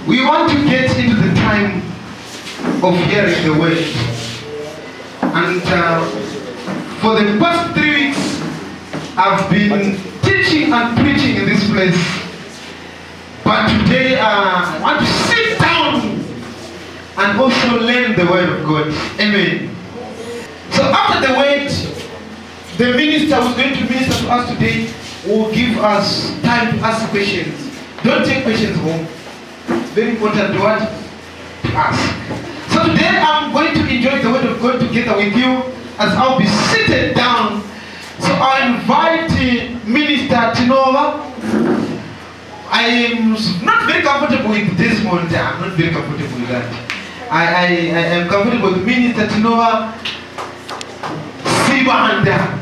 We want to get into the time of hearing the word. And for the past 3 weeks, I've been teaching and preaching in this place. But today I want to sit down and also learn the word of God. Amen. So after the word, the minister who's going to minister to us today will give us time to ask questions. Don't take questions home. Very important to what? To ask. So today I'm going to enjoy the word of God together with you as I'll be seated down. So I invite Minister Tinova. I am not very comfortable with Desmond. I'm not very comfortable with that. I am comfortable with Minister Tinova Sibanda.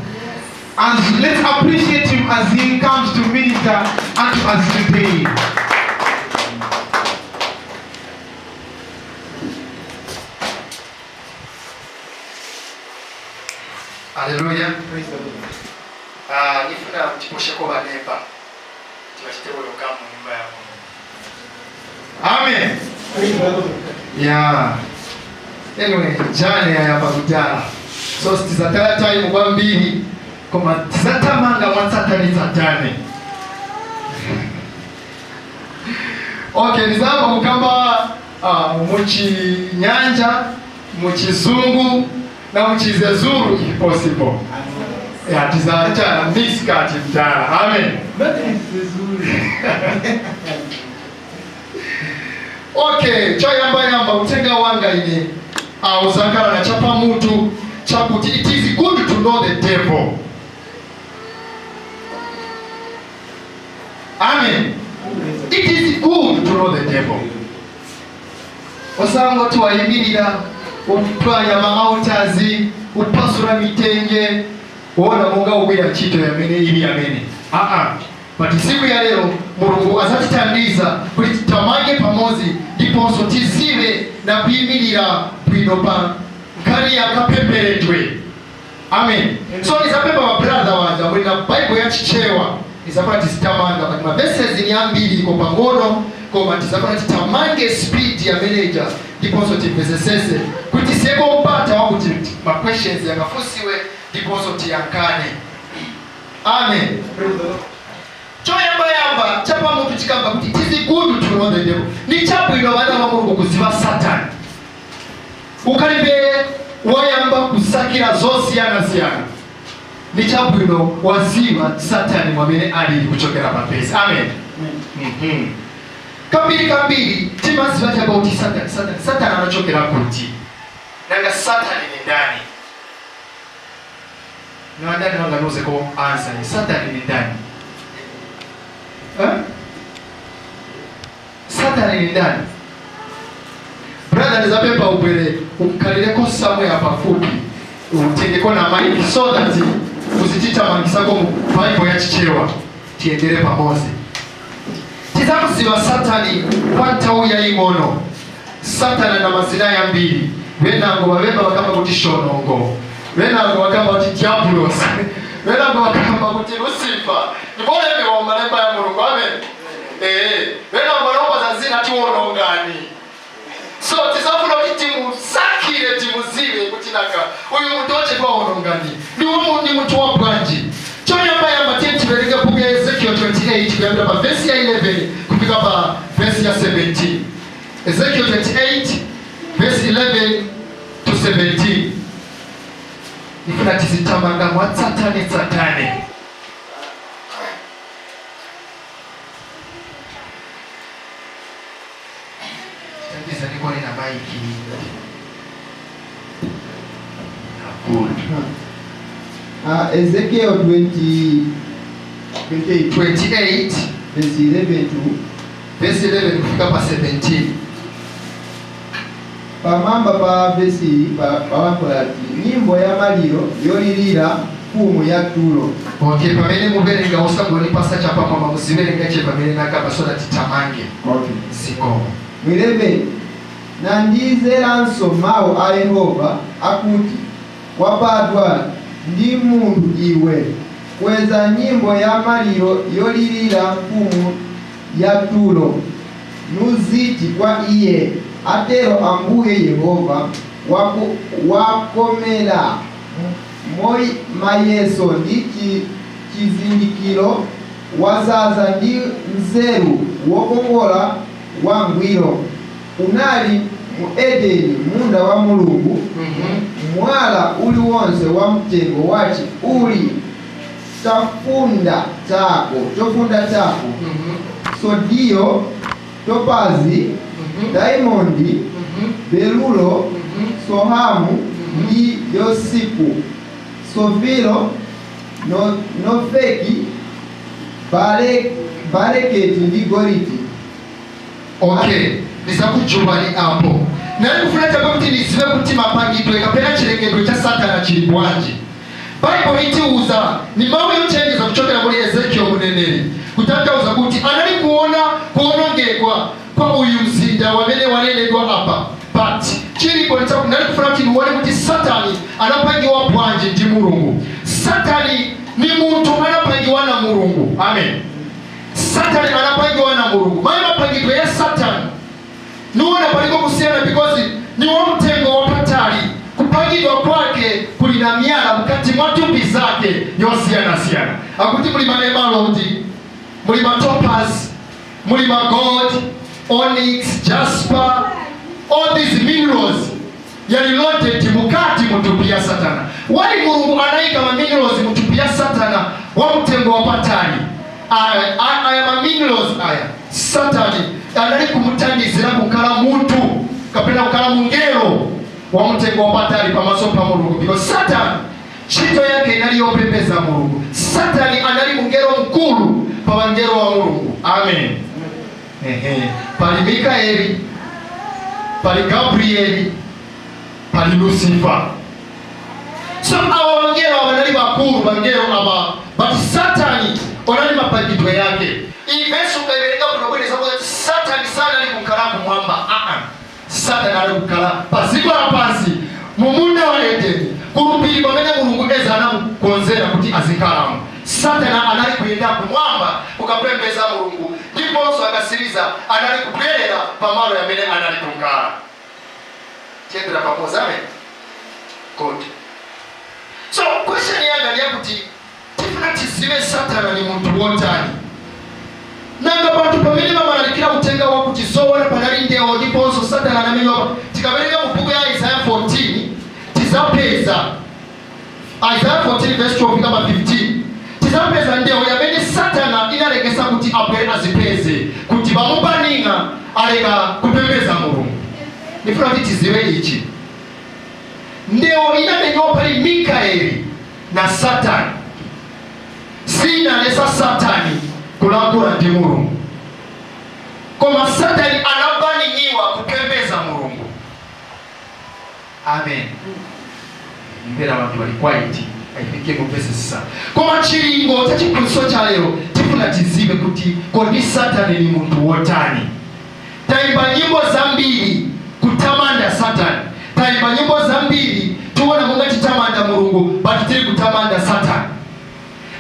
And let's appreciate him as he comes to minister unto us today. Haleluya. Ah, nifuna mchiposheko baneba tibachite welcome mu nyumba ya Mungu. Amen. Yeah. Anyway, jane ayamba kudala. So sitizataya time kwambiri, koma tizatamanga mwatsatane tsatane. Okay, nizamba kukamba muchinyanja, muchizungu na muchizezuru if possible. Yeah, tizacha mix kati mdala. Amen. Okay, choyamba yamba utenga wanga ine uzakala na chapa mutu chakuti it is good to know the devil. Amen. It is good to know the devil. Osanga tiwayimirira upwanya ma altars, upasula mitenge, wona monga ugwira ntchito yamene ili yamene aa, but siku ya lero Mulungu azatitandiza kuti titamange pamodzi ndiponso tizive na kuyimirira bwino pa nkhani yakapemberedwe. Amen. So nizapemba mabrother wanja muli na Bible ya Chichewa, nizapana tizitamanga, but maverses ni ambiri, iko pang'ono, koma tizapana titamange speed ya manager ndiponso timvesesese kuti siyeko mpata wakuti ma questions yakafusiwe ndiponso tiyankane. Amen. Choyambayamba chapamutu chikamba kuti it is good to know the devil. Ni chabwino vana va Mulungu kuziva Satani. Ukalibe wayamba kusakira zosiyana-siyana, ni chabwino waziva Satani mwamene alili kuchokera papesi. Amen. Kambiri kambiri timaziva about Satani. Satani, Satani anachokera kuti? Nanga Satani ni ndani? Niwandani wanganuze ko answer ni Satani ni ndani, eh? Satani ni ndani? Brother, nizapepa ubwere ukhalireko somewhere pafupi, utengeko na mic so that uzititamangisako mu Bible ya Chichewa, tiyendere pamodzi. Tizamuziva Satani kwa nthawi yaying'ono. Satani na mazina yambiri. Venango vavemba vakamba kuti shonongo, venango vakamba kuti diabolos, venango vakamba kuti Lucifer. Ndivolembewa mumalemba ya Mulungu. Amen. Venango vanaomba zina tiwonongani. So tisafuna kuti timusakire, timuzive kuti nanga uyu muntu wachedwa wonongani ni muntu wa bwanji. Choyambayamba tiye tiverenge buku ya Ezekiel 28 kuyambira pa vesi ya 11 kufika pa vesi ya 17. Ezekiel 28 verse 11 to 17. Ifuna tizitamanga mwatsatane tsatane. Tandiza nikone na mic. Good. Ezekiel 20, 28, 28 verse 11 to verse 11 kufika pa 17. Pamamba pa vesi palankhula ati nyimbo ya maliro yolirira mfumu ya Turo. Okay, pamene muverenga usangonipasa chapamwamba, muziverenga che pamene nakamba so that titamange. Okay. Zikomo. Mu 11 nandizeranso mawu a Yehova akuti, wabadwa ndi munthu iwe, kweza nyimbo ya maliro yolirira mfumu ya Turo. Nuziti kwa iye, atero Ambuye Yehova, wakomera mayeso ndi chizindikiro, wazaza ndi nzeru, wokongola wangwiro. Unali mu Edeni, munda wa Mulungu. Mwala uliwonse wa mtengo wachi uli chafunda chako, chofunda chako: sodiyo, topazi, diamondi, berulo, sohamu ndi yosipu, sofiro, nofeki, bareketi ndi golidi. Okay, ndizakujubani apo. Nali kufuna chabe kuti nizive kuti mapangidwe kapena chilengedwe cha Satana chili bwanji. Baibo itiuza ni mawu yochenjeza kuchokera kuli Ezekiel muneneri, kutanthauza kuti anali kuona kuonongekwa kwa uyu mzinda wamene wanenedwa apa. But chilipo nali kufuna kuti nione kuti Satani anapangiwa bwanji ndi Mulungu. Satani ni munthu anapangiwa na Mulungu. Amen. Satani anapangiwa na Mulungu. Mayi, mapangidwe ya Satani niwona paliko kusiyana, because ni wa mtengo wapatali. Kupangidwa kwake kuli na myala mkati mwa tupi zake yosiyanasiyana. Akuti muli ma emerald, muli ma topaz, muli ma gold, onyx, jasper, all these minerals yali loaded mukati mutupi ya Satana. Wali Mulungu anayika ma minerals mutupi ya Satana wa mtengo wapatali. Aya ma minerals aya, Satani anali kumutandizira kukhala munthu kapena kukhala mungelo wa mtengo wapatali pamaso pa Mulungu, because Satani ntchito yake inali yopembeza Mulungu. Satani anali mungelo mkulu pa wangelo wa Mulungu. Amen. Ehe. Pali Mikaeli, pali Gabrieli, pali Lucifer. So awa wangelo aba nali bakulu bangelo aba, but Satani onali mapangidwe yake. Iyi verse ukaiwerenga kunobwereza kuti Satani sana ali kukhala kumwamba. Satani ali kukhala paziko la pansi mumunda wa Edeni, kulupiri pamene Mulungu eza anamukonzera kuti azikhalamo. Satana anali kuyenda kumwamba kukapembeza Mulungu, ndiponso akasiriza anali kubwerera pamalo yamene anali kukhala. Tiyendera pamodzi? Amen. Good. So question yanga ni yakuti tifuna tizive Satana ni munthu wotani. Nanga panthu pamene pamalalikira utenga wakuti zoona panali ndewo ndiponso Satana anamenywa, tikawerenga mu buku ya Isaya 14 tizapeza, Isaiah 14 verse 12 kama 15, tizapeza ndewo yamene Satana inalekesa kuti abwere azipeze kuti bamubaninga aleka kupembeza Mulungu. Nifuna kuti tiziwe ichi: ndewo inamenywa pali Mikaeli na Satani sinalesa Satani kulankhula ndi Mulungu, koma Satani anabaningiwa kupembeza Mulungu. Amen. Mpera abantu bali quiet. Aifike mupesesa. Koma chilingo cha chiphunzitso cha lero, tifuna tizive kuti kodi Satani ni munthu wotani. Tayimba nyimbo zambiri kutamanda Satani, tayimba nyimbo zambiri tiona monga titamanda Mulungu, but tiri kutamanda Satani,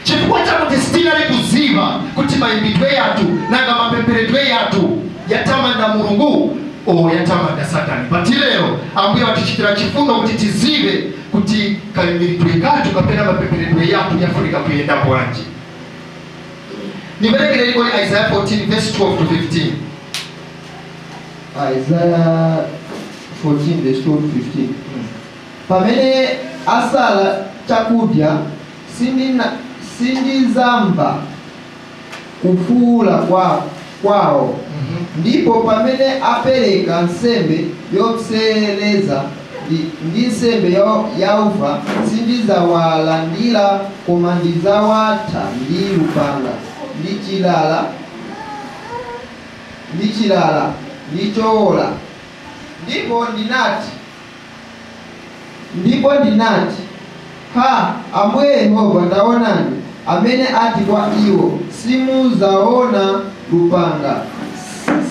chifukwa chakuti sitinali kuziva kuti mayimbidwe yathu nanga mapemperedwe yathu yatamanda Mulungu o yatamanda Satani. But lero Ambuye watichitira chifundo kuti tizive kuti kayimbiridwe kathu kapena mapemperedwe yathu yafunika kuyenda bwanji. Niverengereni kuli Isaiah 14 verse 12 to 15. Isaiah 14 verse 12 to 15. Pamene asala chakudya, sindizamva kufuula kwawo, ndipo pamene apereka nsembe yopsereza ndi nsembe yaufa, sindizawalandira, koma ndizawatha ndi lupanga ndi chilala ndi chowola. Ndipo ndinati, "Ha, Ambuye Yehova, ndaonani, amene ati kwa iwo, 'Simuzaona lupanga,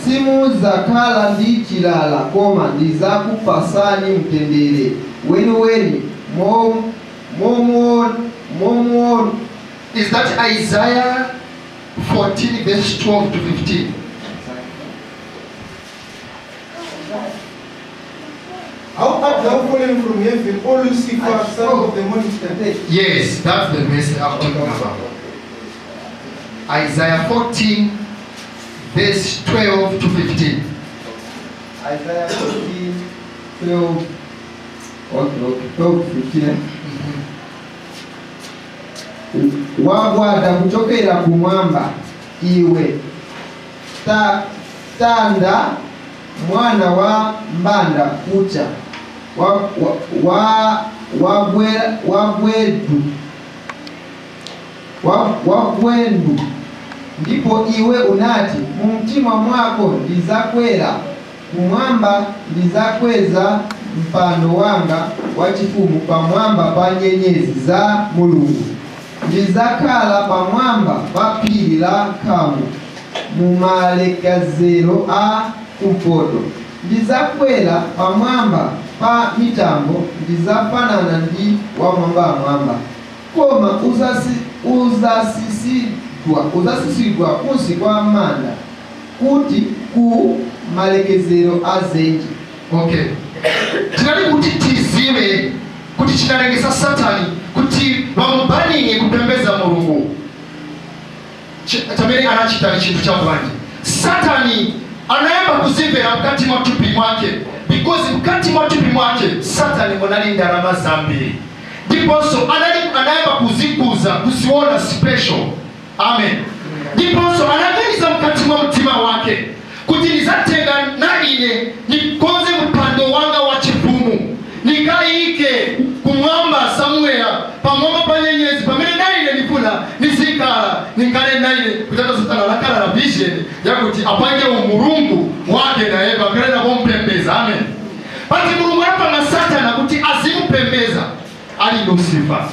simuzakhala ndi chilala, koma ndizakupasani mtendere weniweni momuona.'" Is that Isaiah 14 verse 12 to 15? How art thou fallen from heaven, O Lucifer, son of the morning star? Yes, that's the verse I'm talking about. Isaiah 14, verse 12 to 15. Isaiah 14, 12. Okay, 12, 15. Wagwada kuchokera kumwamba iwe tanda mwana wa mbanda kucha wa wagwedu wagwendu. Ndipo iwe unati mumtima mwako, ndizakwera kumwamba, ndizakweza mpando wanga wachifumu pamwamba pa nyenyezi za Mulungu, ndizakhala pamwamba pa phiri la khamu mumalekezero a kumpoto, ndizakwera pamwamba pa mitambo, ndizafanana ndi wamwambamwamba. Koma uzasisidwa kunsi kwa manda, kuti ku malekezero a dzenje. Okay, tinali kuti tizive kuti chinalengesa Satani kuti vamubaninge kupembeza Mulungu. Chamene anachita ni chinthu chabwanji? Satani anayamba kuzimvera mkati mwa thupi mwake, because mkati mwa thupi mwake Satani munali ndalama zambiri, ndiponso anayamba kuzikuza, kuziona special. Amen. Ndiponso anaganiza mkati mwa mtima wake kuti ndizatenga na ine nikonze mpando wanga wa chifumu, nikayike kumwamba somewhere pamwamba pa nyenyezi, pamene naine ndifuna nizikala, ninkale naine. Kutata Satana anakhala na vision yakuti apange umulungu wake naye pamene nakompembeza. Amen. Pati Mulungu anapanga Satana kuti azimupembeza ali Lucifer,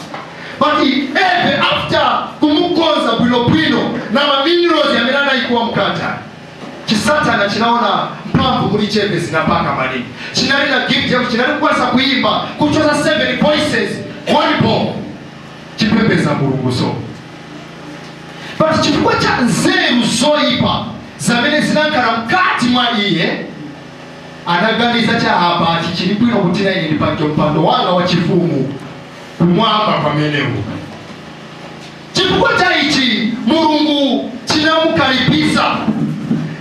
but eve after kumukonza bwinobwino na maminerals amene anayikuwa mkata, chisatana chinaona mphamvu muli cheve zinapaka maningi. Chinali na gift yakuti chinali kukwanisa kuimba, kuchoza seven voices, one bomb, chipembeza Mulungu. So but chifukwa cha nzeru zoyipa zamene zinankhala mkati mwa iye, anaganiza cha apa chichili bwino kuti na ine ndipange mpando wanga wa chifumu kumwamba pamenewo. Chifukwa cha ichi Mulungu chinamukalipisa,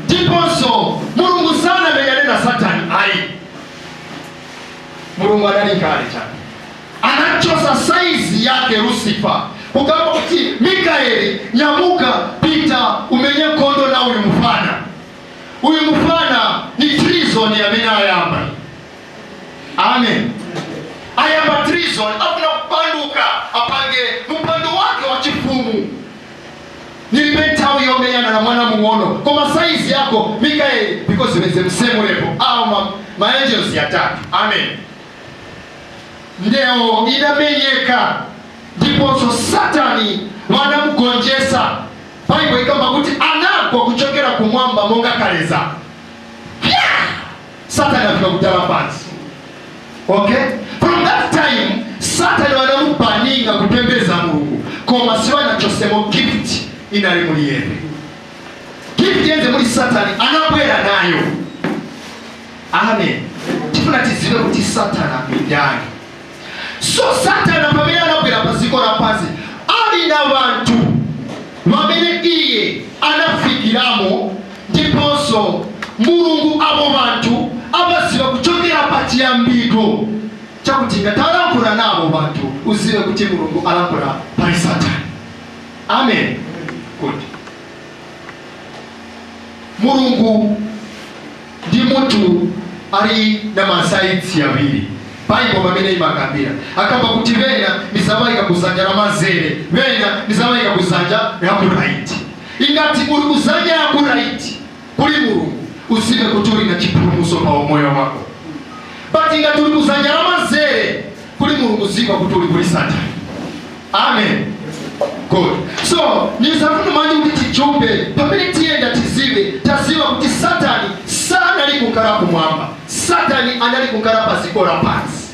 ndiponso Mulungu sanamenyane na Satani ayi. Mulungu anali kale chake anachosa saizi yake Lucifer, kukamba kuti, "Mikaeli, nyamuka, pita umenye nkhondo na uyu mfana. Uyu mfana ni treason amene ayamba." Amen. Ayamba treason, afuna kupanduka apange mpando wake wa chifumu. Nilibe nthawi yomenyana na mwana mung'ono, koma saizi yako Mikaeli, because wenze msemulepo awo ma angels yatatu. Amen. Ndewo inamenyeka, ndiponso Satani wanamugonjesa. Baibo ikamba kuti anagwa kuchokera kumwamba monga kaleza. Pya! Satani afika kutala pansi. Okay, from that time Satani wanamubaninga kupembeza Mulungu, koma siwanachosemo gift inali muli yeve. Gift yenze muli Satani anabwera nayo. Amen. Tifuna tizive kuti Satana ni ndani. So Satana pamene anabwera pa dziko lapansi ali na bantu pamene iye anafikiramo, ndiponso Mulungu abo bantu abaziba kuchokera pa chiyambiko, chakuti ngati alankhula nabo bantu, uziwe kuti Mulungu alankhula pali Satani. Amen. Good. Mulungu ndi munthu ali na masides awiri. Baibo pamene imakambira, akamba kuti vena nizamayika kuzanja la manzere, vena nizamayika kuzanja la ku right. Ingati uli kuzanja la ku right kuli Mulungu, uzive kuti uli na chipulumutso pa umoyo wako, but ingati uli kuzanja la manzere kuli Mulungu, ziva kuti uli kuli Satani. Amen. Good. So nizafuna manje kuti tichumbe pamene tiyenda, tizive, taziva kuti Satani sanali kukhala kumwamba. Satani anali kukhala pa dziko lapansi.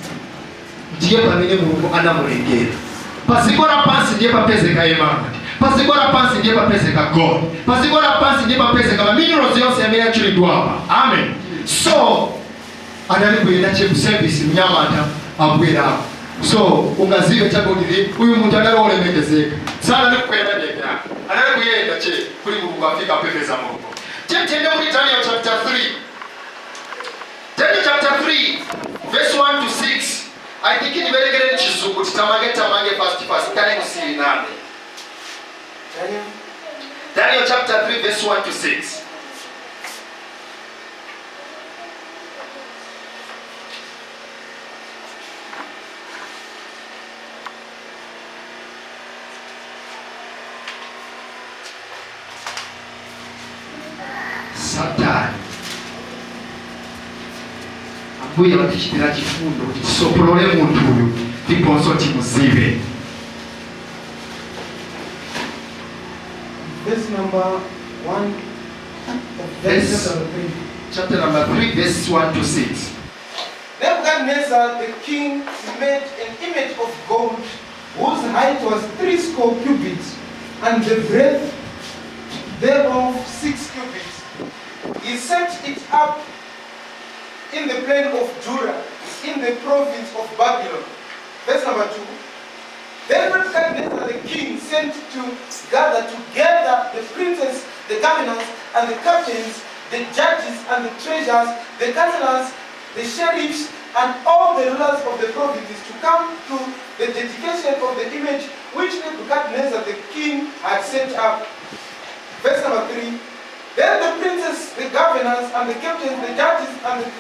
Ndiye pamene Mulungu anamulengera pa dziko lapansi. Ndiye papezeka emerald pa dziko lapansi, ndiye papezeka gold pa dziko lapansi, ndiye papezeka maminerals yonse amene achulidwa apa. Amen. So Anali kuyenda che service, mnyamata abwerapo, so ungazive chakuti uyu munthu anali olemekezeka. Sanali kuyenda ndege yake, anali kuyenda che kuli Mulungu, afika apepeza Mulungu. Tiyende muri Daniel chapter 3, Daniel chapter 3 verse 1 to 6. I think ndiverekere Chizungu, titamange tamange fast fast kane kusirinane. Daniel. Daniel chapter 3 verse 1 to 6. Satani, Ambuye vatichitira chifundo kuti tisopolole munthu uyu ndiponso timuzive. Verse number 1 of Daniel chapter 3. Chapter number 3 verse 1 to 6. Nebuchadnezzar the king made an image of gold whose height was threescore cubits, and the breadth thereof 6 cubits. He set it up in the plain of Dura, in the province of Babylon. Verse number 2. Then Nebuchadnezzar the king sent to gather together the princes, the governors, and the captains, the judges and the treasurers, the counselors, the sheriffs, and all the rulers of the provinces to come to the dedication of the image which Nebuchadnezzar the king had set up. Verse number 3. Then the princes, the governors, and the captains, the judges, and the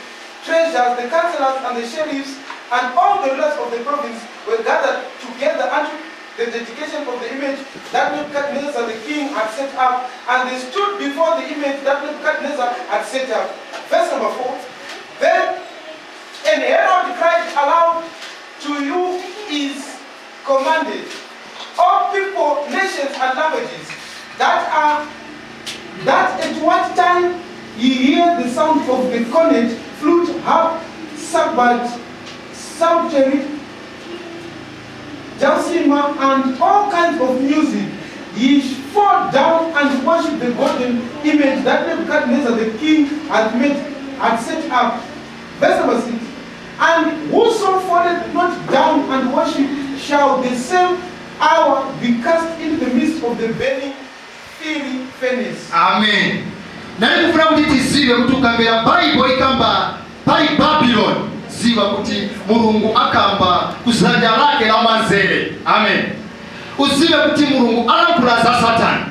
treasurers, the counselors, and the sheriffs, and all the rulers of the province were gathered together unto the dedication of the image that Nebuchadnezzar the king had set up, and they stood before the image that Nebuchadnezzar had set up. Verse number 4. Then an herald cried aloud, "To you is commanded, all people, nations, and languages, that at what time ye hear the sound of the cornet, flute, harp, sackbut, psaltery, dulcimer, and all kinds of music, ye fall down and worship the golden image that Nebuchadnezzar the king had made, had set up." Verse number 6. "And whoso falleth not down and worship shall the same hour be cast into the midst of the burning fiery furnace." Amen. Nali kufuna kuti tizive kuti ukamvera Baibo ikamba pali Babylon, ziva kuti Mulungu akamba kuzanja lake la manzere. Amen. Uzive kuti Mulungu alankhula za Satani.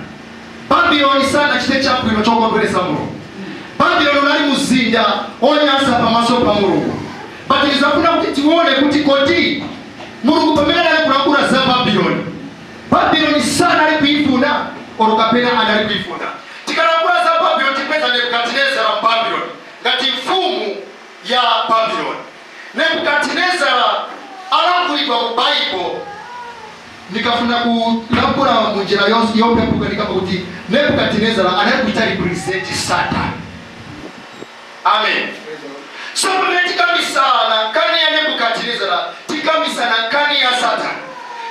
Babyloni sana chite chabwino chokondweresa Mulungu. Babyloni unali muzinda onyansa pamaso pa Mulungu, but tizafuna kuti tione kuti kodi Mulungu pamene anali kulankhula za Babyloni, Babyloni sana ali kuifuna olo kapena anali kuifuna? Tikalankhula za Babyloni, tipeza Nebukadinezara mu Babyloni ngati mfumu ya Babyloni. Nebukadinezara alankhulidwa mu Baibo. Nikafuna kulankhula munjira yopepuka, ndikamba kuti Nebukadinezara anali kuita represent Satan. Amen. So pamene tikambisana nkani ya Nebukadinezara, tikambisana nkani ya Satani.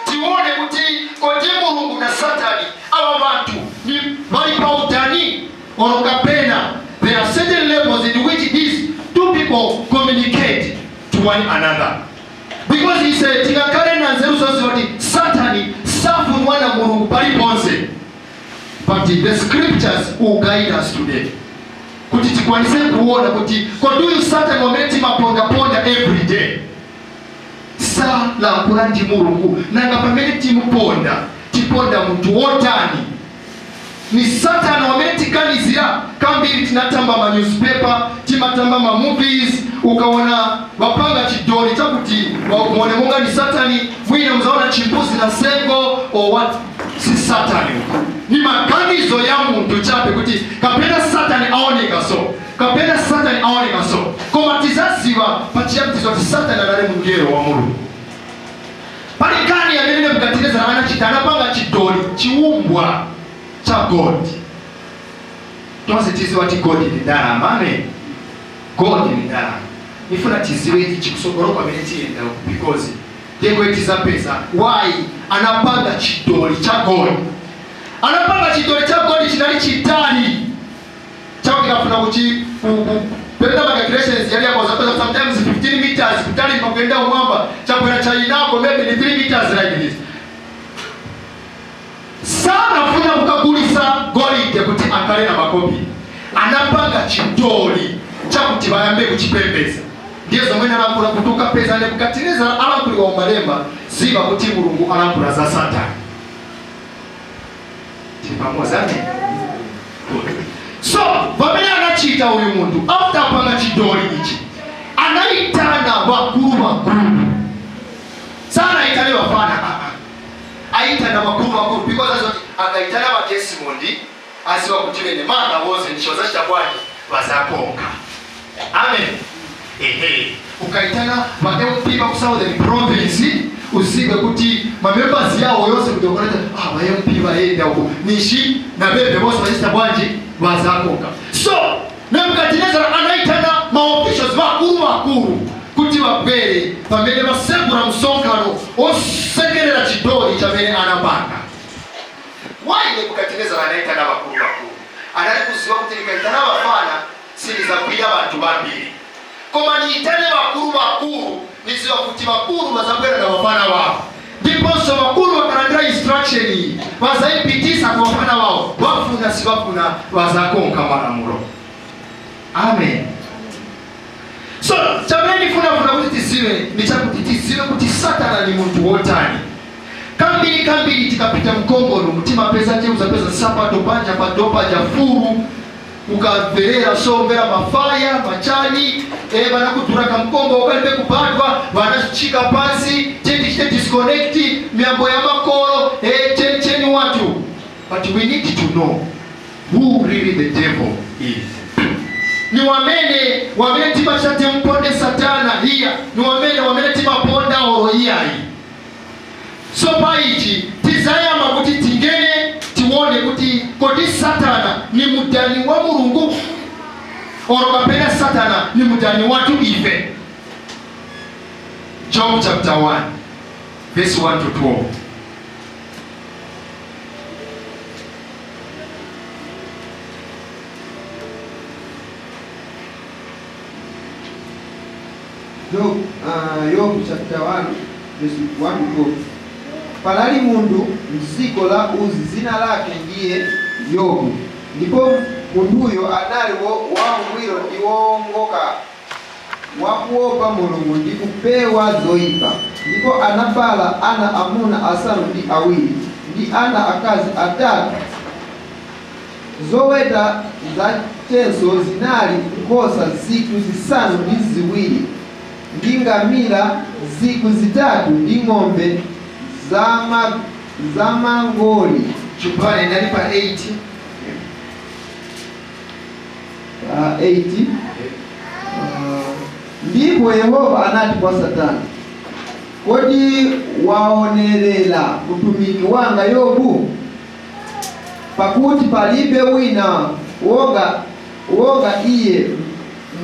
Tione kuti kodi Mulungu na Satani, ava vantu ni vali pautani olo kapena there are certain levels in which these two people communicate to one another? Because he said tingakhale na nzeru zonse kuti Satani safunwa na Mulungu paliponse, but the scriptures will guide us today kuti tikwanise kuona kuti kodi uyu Satani wamene timapondaponda every day salankhula ndi Mulungu? Nanga pamene timuponda, tiponda munthu wotani? Ni Satani wamene tiganizira? Kambiri tinatamba ma newspaper, timatamba ma movies, ukaona wapanga chidoli chakuti muone monga ni Satani. Mwina muzaona chimbuzi na sengo or what. Si Satani uko, ni maganizo ya munthu chabe kuti kapena Satani aoneka so, kapena Satani aoneka so. Koma tizaziwa pachiyamtizo kuti Satani anali mngelo wa Mulungu. Pali kani amene Nebukadinezara anachita, anapanga chidoli, chiumbwa cha gold. Tonse tiziwa ti gold ni ndalama. Amen. Gold ni ndalama. Ifuna tiziwe ichi chikusogolo pamene tiyenda uku, because ndekwe tizapeza why anapanga chidoli cha gold. Anapanga chidoli cha gold chinali chitali chawo, tikafuna kuchi penda ma calculations yali yako zapeza Sometimes 15 meters kutalimba kuyenda umwamba, chabwera chainako maybe ni 3 meters like this. Sanafuna kukagulisa golide kuti akhale na makobiri, anapanga chidoli chakuti bayambe kuchipembeza. Ndiye zomwe nalankhula kuti ukapeza Nebukadinezara alankhulidwa mumalemba, ziba kuti Mulungu alankhula za Satani. Tili pamodzi? Amen. So pamene anachita uyu munthu, after apanga chidoli ichi, anayitana vakulu vakulu. Sanayitane vafana, ah, ah. Ayitana vakulu vakulu because azoti akayitana va Desmond, aziwa kuti vene manga voze ndicho zachita bwanji, vazakonka. Amen. Ehe, ukaitana va MP va ku Southern Province, uzive kuti mamembers yawo yonse kuti ukaleta, ah, va MP vaenda uko nishi na bebe bose vachita bwanji, vazakonka. So Nebukadinezara anaitana maofficials vakulu vakulu kuti vabwere pamene vasegura msonkhano osekerera chidoli chamene anapanga. Why Nebukadinezara anaitana vakulu vakulu? Anali kuziva kuti nikaitana vafana silizagwira vantu vambiri, koma niitane vakulu vakulu, niziva kuti vakulu vazabwera na vafana vavo, ndiponso vakulu vakalandira instruction iyi vazaipitisa ku vafana vavo, vafuna sivafuna vazakonka malamulo. Amen. So chamene ndifunafuna kuti tizive ni chakuti tizive kuti Satana ni munthu wotani. Kambiri kambiri tikapita mkongono mutimapeza teuzapeza sapato panja padopa jafuru, ukamverera somvera mafaya machani, vanakudhura kamkombo ukalibe kubhadwa, vanachika pansi cheni disconnect miyambo ya makolo, cheni cheni watu. But we need to know who really the devil is. Ni wamene wamene timachate mponde Satana hiya, ni wamene wamene timaponda oro iyayi. So paichi tizayamba kuti tingene tione kuti kodi Satana ni mudani wa Mulungu oro kapena Satana ni mudani watu ife. Job chapter 1 verse 1 to 12. Job chapter 1 verse 1 to 12. Panali munthu mdziko la Uzi, dzina lake ndiye Yobu, ndipo munthuyo anali wangwiro ndi wowongoka, wakuopa Mulungu ndi kupewa zoyipa. Ndipo anabala ana amuna 7 ndi ana akazi atatu. Zoweta zachenso zinali nkhosa 7,000 ndi ngamira 3,000 ndi ng'ombe zamangoli. Chupani ndali pa 8. 8. Ndipo Yehova anati kwa Satana, kodi waonerera mtumiki wanga Yobu? Pakuti palibe wina wonga iye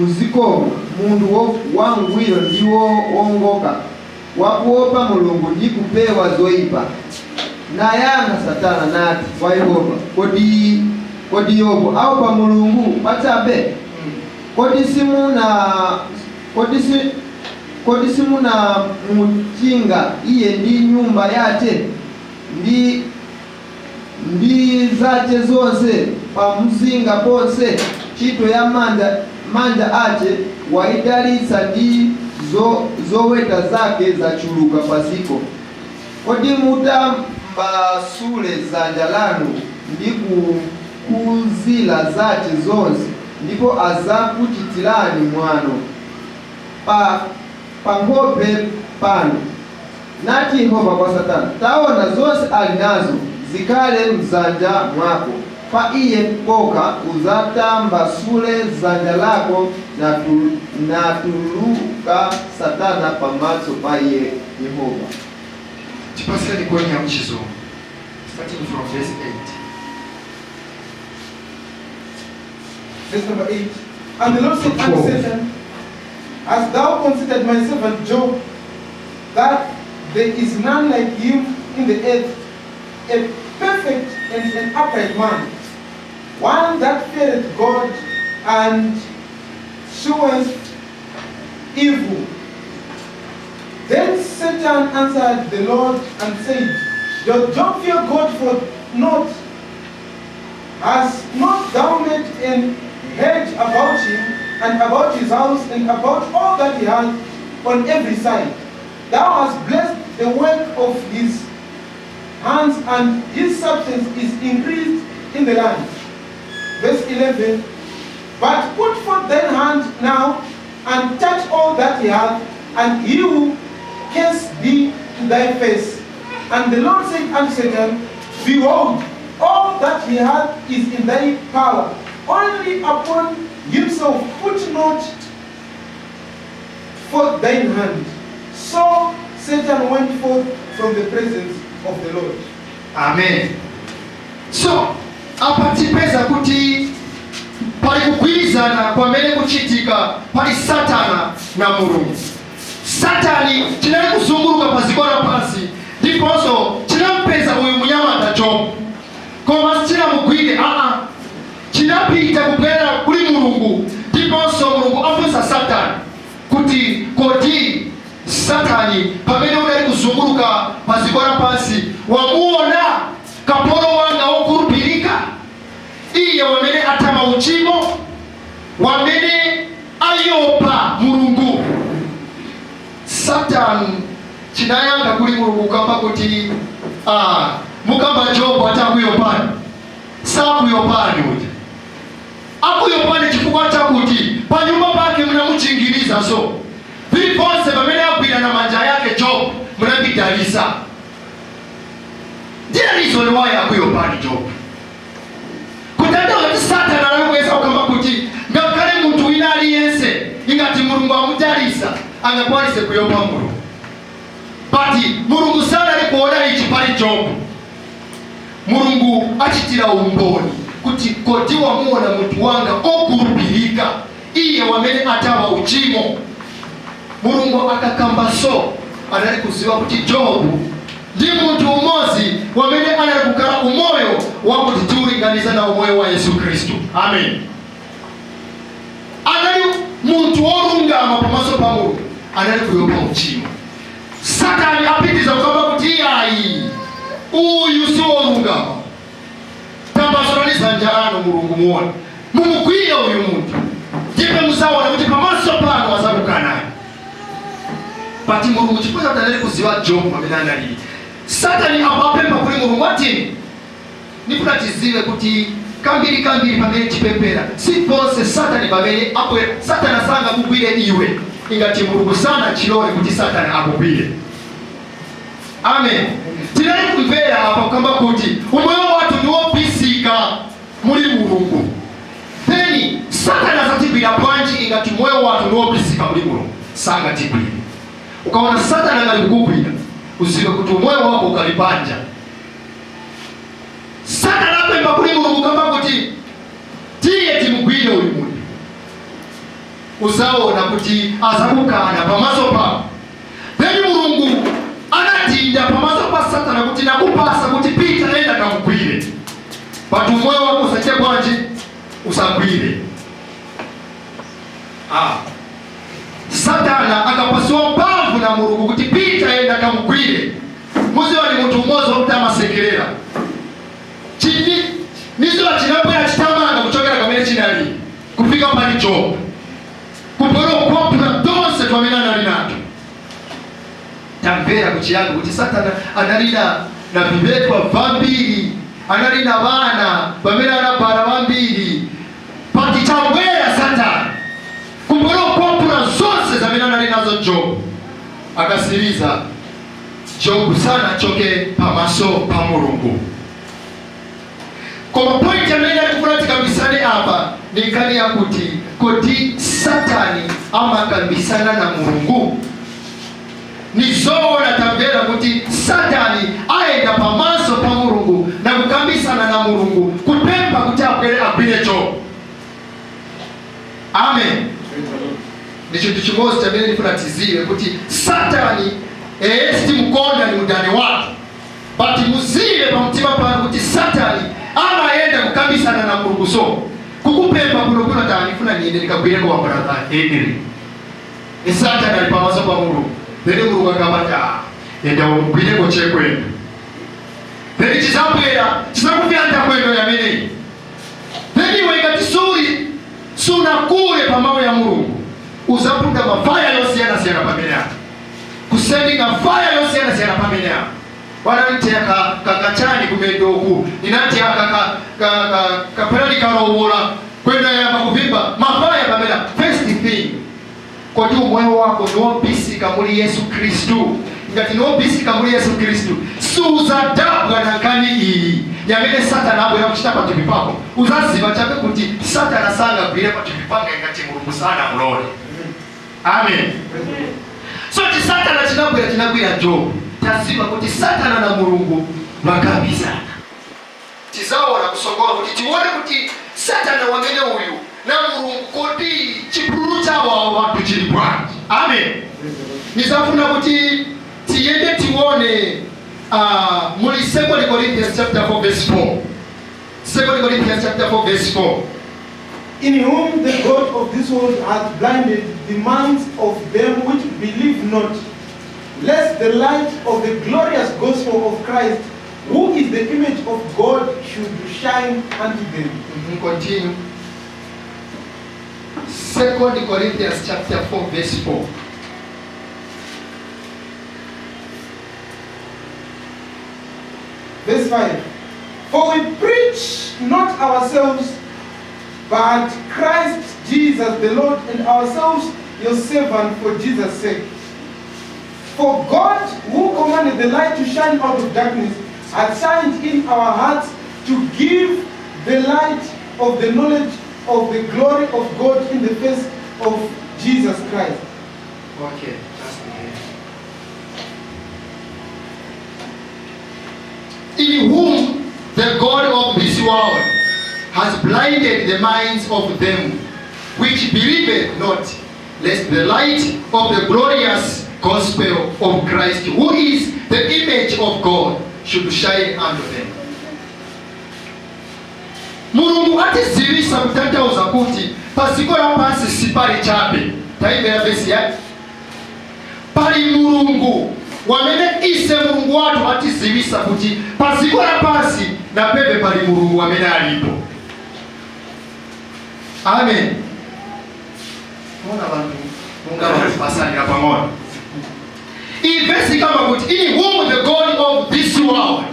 muzikomo, munthu wangwiro ndi wowongoka, wakuopa Mulungu ndi kupewa zoyipa. Nayankha Satana nati kwa Yehova, kodi Yobu aopa Mulungu pachabe? Kodi simuna muchinga iye ndi nyumba yace ndi zace zonse pamuzinga ponse? Ntchito ya manja ace waidalitsa, ndi zoweta zake zachuluka paziko. Kodi mutambasule dzanja lanu ndi kukhudzira zace zonse, ndipo azakuchitirani mwano pa nkhope pano. Nati Yehova kwa Satana, taona, zonse ali nazo zikhale mdzanja mwako, pa iye pokha uzatambasule dzanja lako. Natuluka Satana pamaso pa iye Yehova. Tipasireni kweni ya mchizungu, starting from verse 8. Verse number 8. And the Lord said unto 12. Satan, Hast thou considered my servant Job, that there is none like him in the earth, a perfect and an upright man, one that feareth God and sheweth evil. Then Satan answered the Lord and said, Doth Job fear God for naught? Hast not thou made an hedge about him, and about his house, and about all that he hath on every side? Thou hast blessed the work of his hands, and his substance is increased in the land. Verse 11. But put forth thine hand now, and touch all that he hath, and he will curse thee to thy face. And the Lord said unto Satan, Behold, all that he hath is in thy power. Only upon himself put not forth thine hand. So Satan went forth from the presence of the Lord. Amen. So apa tipeza kuti pali kugwirizana pamene kuchitika pali Satana na Mulungu. Satani chinali kuzunguluka pa dziko lapansi, ndiponso chinampeza uyu munyamata Jobu, koma sichinamugwire aa. Chinapita kubwera kuli Mulungu, ndiponso Mulungu afunsa Satani kuti, "Kodi Satani, pamene unali kuzunguluka pa dziko lapansi, wamuona kapolo wanga wokhulupirika, iye wamene atama uchimo, wamene ayopa Mulungu?" Satani chinayankha kuli Mulungu kamba kuti, "Ah, mukamba Jobu atakuyopani, sakuyopani uja. Akuyopani chifukwa chakuti panyumba pake munamuchingiriza, so viliponse pamene agwira na manja yake Jobu munamidalisa. Ndiye reason why akuyopani Jobu." Kutanthauza kuti Satana analikuweza kukamba kuti ngakhale munthu wina aliyense, ingati Mulungu amudalisa, angakwanise kuyopa Mulungu, but Mulungu sanali kuona ichi pali Jobu. Mulungu achitira umboni kuti, "Kodi wamuona munthu wanga okhulupirika, iye wamene atawa uchimo?" Mulungu akakamba so, anali kuziwa kuti Jobu ndi munthu umodzi wamene anali kukhala umoyo wakuti tiulinganiza na umoyo wa Yesu Khristu. Amen. Anali munthu wolungama pamaso pa Mulungu, anali kuyopa uchimo. Satani apitiza kukamba kuti, "Iyayi, uyu si wolungama. Tambasulani dzanja lanu, Mulungu, muone, mumugwire uyu munthu, ndipo muzaona kuti pamaso pano azakukanani." But Mulungu, chifukwa chakuti anali kuziwa Jobu pamene analili, Satani apapempha kuli Mulungu ati, nifuna tiziwe kuti kambiri kambiri pamene tipempera, si ponse Satani pamene abwera. Satana sanga kugwire iwe ingati Mulungu sana chilole kuti Satani akugwire. Amen. Tinali kumvera apa kukamba kuti umoyo wathu ndi wobisika muli Mulungu. Then Satani azatigwira bwanji ingati moyo wathu ndi wobisika muli Mulungu? Sangatigwire. Ukaona Satani angali kukugwira, uziwe kuti umoyo wako ukali panja. Satani apempha kuli Mulungu kamba kuti, "Tiye timugwire uyu munthu, uzaona kuti azakukana pamaso pako." Then Mulungu anatinda pamaso pa Satana kuti, "Nakupasa kuti pita, enda kamugwire, but umoyo wako usachite bwanji? Usagwire." Ah. Satana akapasiwa mphamvu na Mulungu kuti, "Pita, enda kamugwire." Muziwa ni munthu umodzi wakuti amasekerera chini niziwa chinabwera chitamanga kuchokera kamene chinali kufika pali Jobu, kubwera kukwapula tonse twamene anali nato. Tamvera kuchiyambi kuti Satana anali na vivetwa vambiri, anali na vana pamene anabala vambiri, but chabwera Satana kubwera kukwapula zonse zamene anali nazo Jobu. Akasiriza, Jobu sanachoke pamaso pa Mulungu. Koma point amene atikufuna tikambisane apa ni nkhani yakuti, kodi Satani amakambisana na Mulungu? Nizoona tamvera kuti Satani ayenda pamaso pa Mulungu na kukambisana na Mulungu, kupempha kuti abwere agwire Jobu. Amen. Ni chinthu chimodzi chamene ndifuna tiziwe kuti Satani sitimukonda, ni mdani wake, but muziwe pamtima pano kuti Satani amayenda kukambisana na Mulungu. So kukupempha kuno kuno, tani, "Funa niende nikagwireko wa brother Henry." Ni Satana ali pamaso pa Mulungu. Then Mulungu akabati, "Ah, enda umugwireko chekwendo." Then chizabwera chizakupyanta kwendo yameneyi. Then iwe ngati suli sunakule pamawu ya Mulungu, uzapunda mafire yosiyanasiyana pamene apo, kusendinga fire yosiyanasiyana pamene apo. Wananiteya kakachani kumendo uku, ninanteya kapena nikalowola kwenda yamba kuvimba mafire pamene apo. First thing, kodi umoyo wako niwobisika muli Yesu Kristu? Ngati niwobisika muli Yesu Kristu, suzadabwa na nkhani iyi yamene Satana abwera kuchita pathupi pako. Uzaziva chabe kuti Satana sangagwire pathupi panga ngati Mulungu sanamulole. Amen. So ti Satana chinabwera, chinagwira Jobu. Taziva kuti Satana na Mulungu vakambizana. Tizaona kusogola kuti tione kuti Satana wamene uyu na Mulungu, kodi chipululu chawo awo wanthu chili bwanji? Amen. Nizafuna kuti tiyende tione muli 2 Corinthians chapter 4 verse 4. 2 Corinthians chapter 4 verse 4. In whom the God of this world hath blinded the minds of them which believe not, lest the light of the glorious gospel of Christ, who is the image of God, should shine unto them. Continue. 2 Corinthians chapter 4 verse 4. Verse 5. For we preach not ourselves, but Christ Jesus the Lord, and ourselves your servant for Jesus' sake. For God, who commanded the light to shine out of darkness, hath shined in our hearts to give the light of the knowledge of the glory of God in the face of Jesus Christ. Okay, just there. In whom the God of this world has blinded the minds of them which believe not, lest the light of the glorious gospel of Christ, who is the image of God, should shine unto them. Mulungu atizivisa kutanthauza kuti paziko la pansi sipali chabe. Taimvera vesi yake. Pali Mulungu wamene ise Mulungu wathu atizivisa kuti paziko la pansi na pebe pali Mulungu wamene alipo. Amen. Mona bantu munga basanira pang'ono. Iyi vesi kama kuti in whom the God of this world,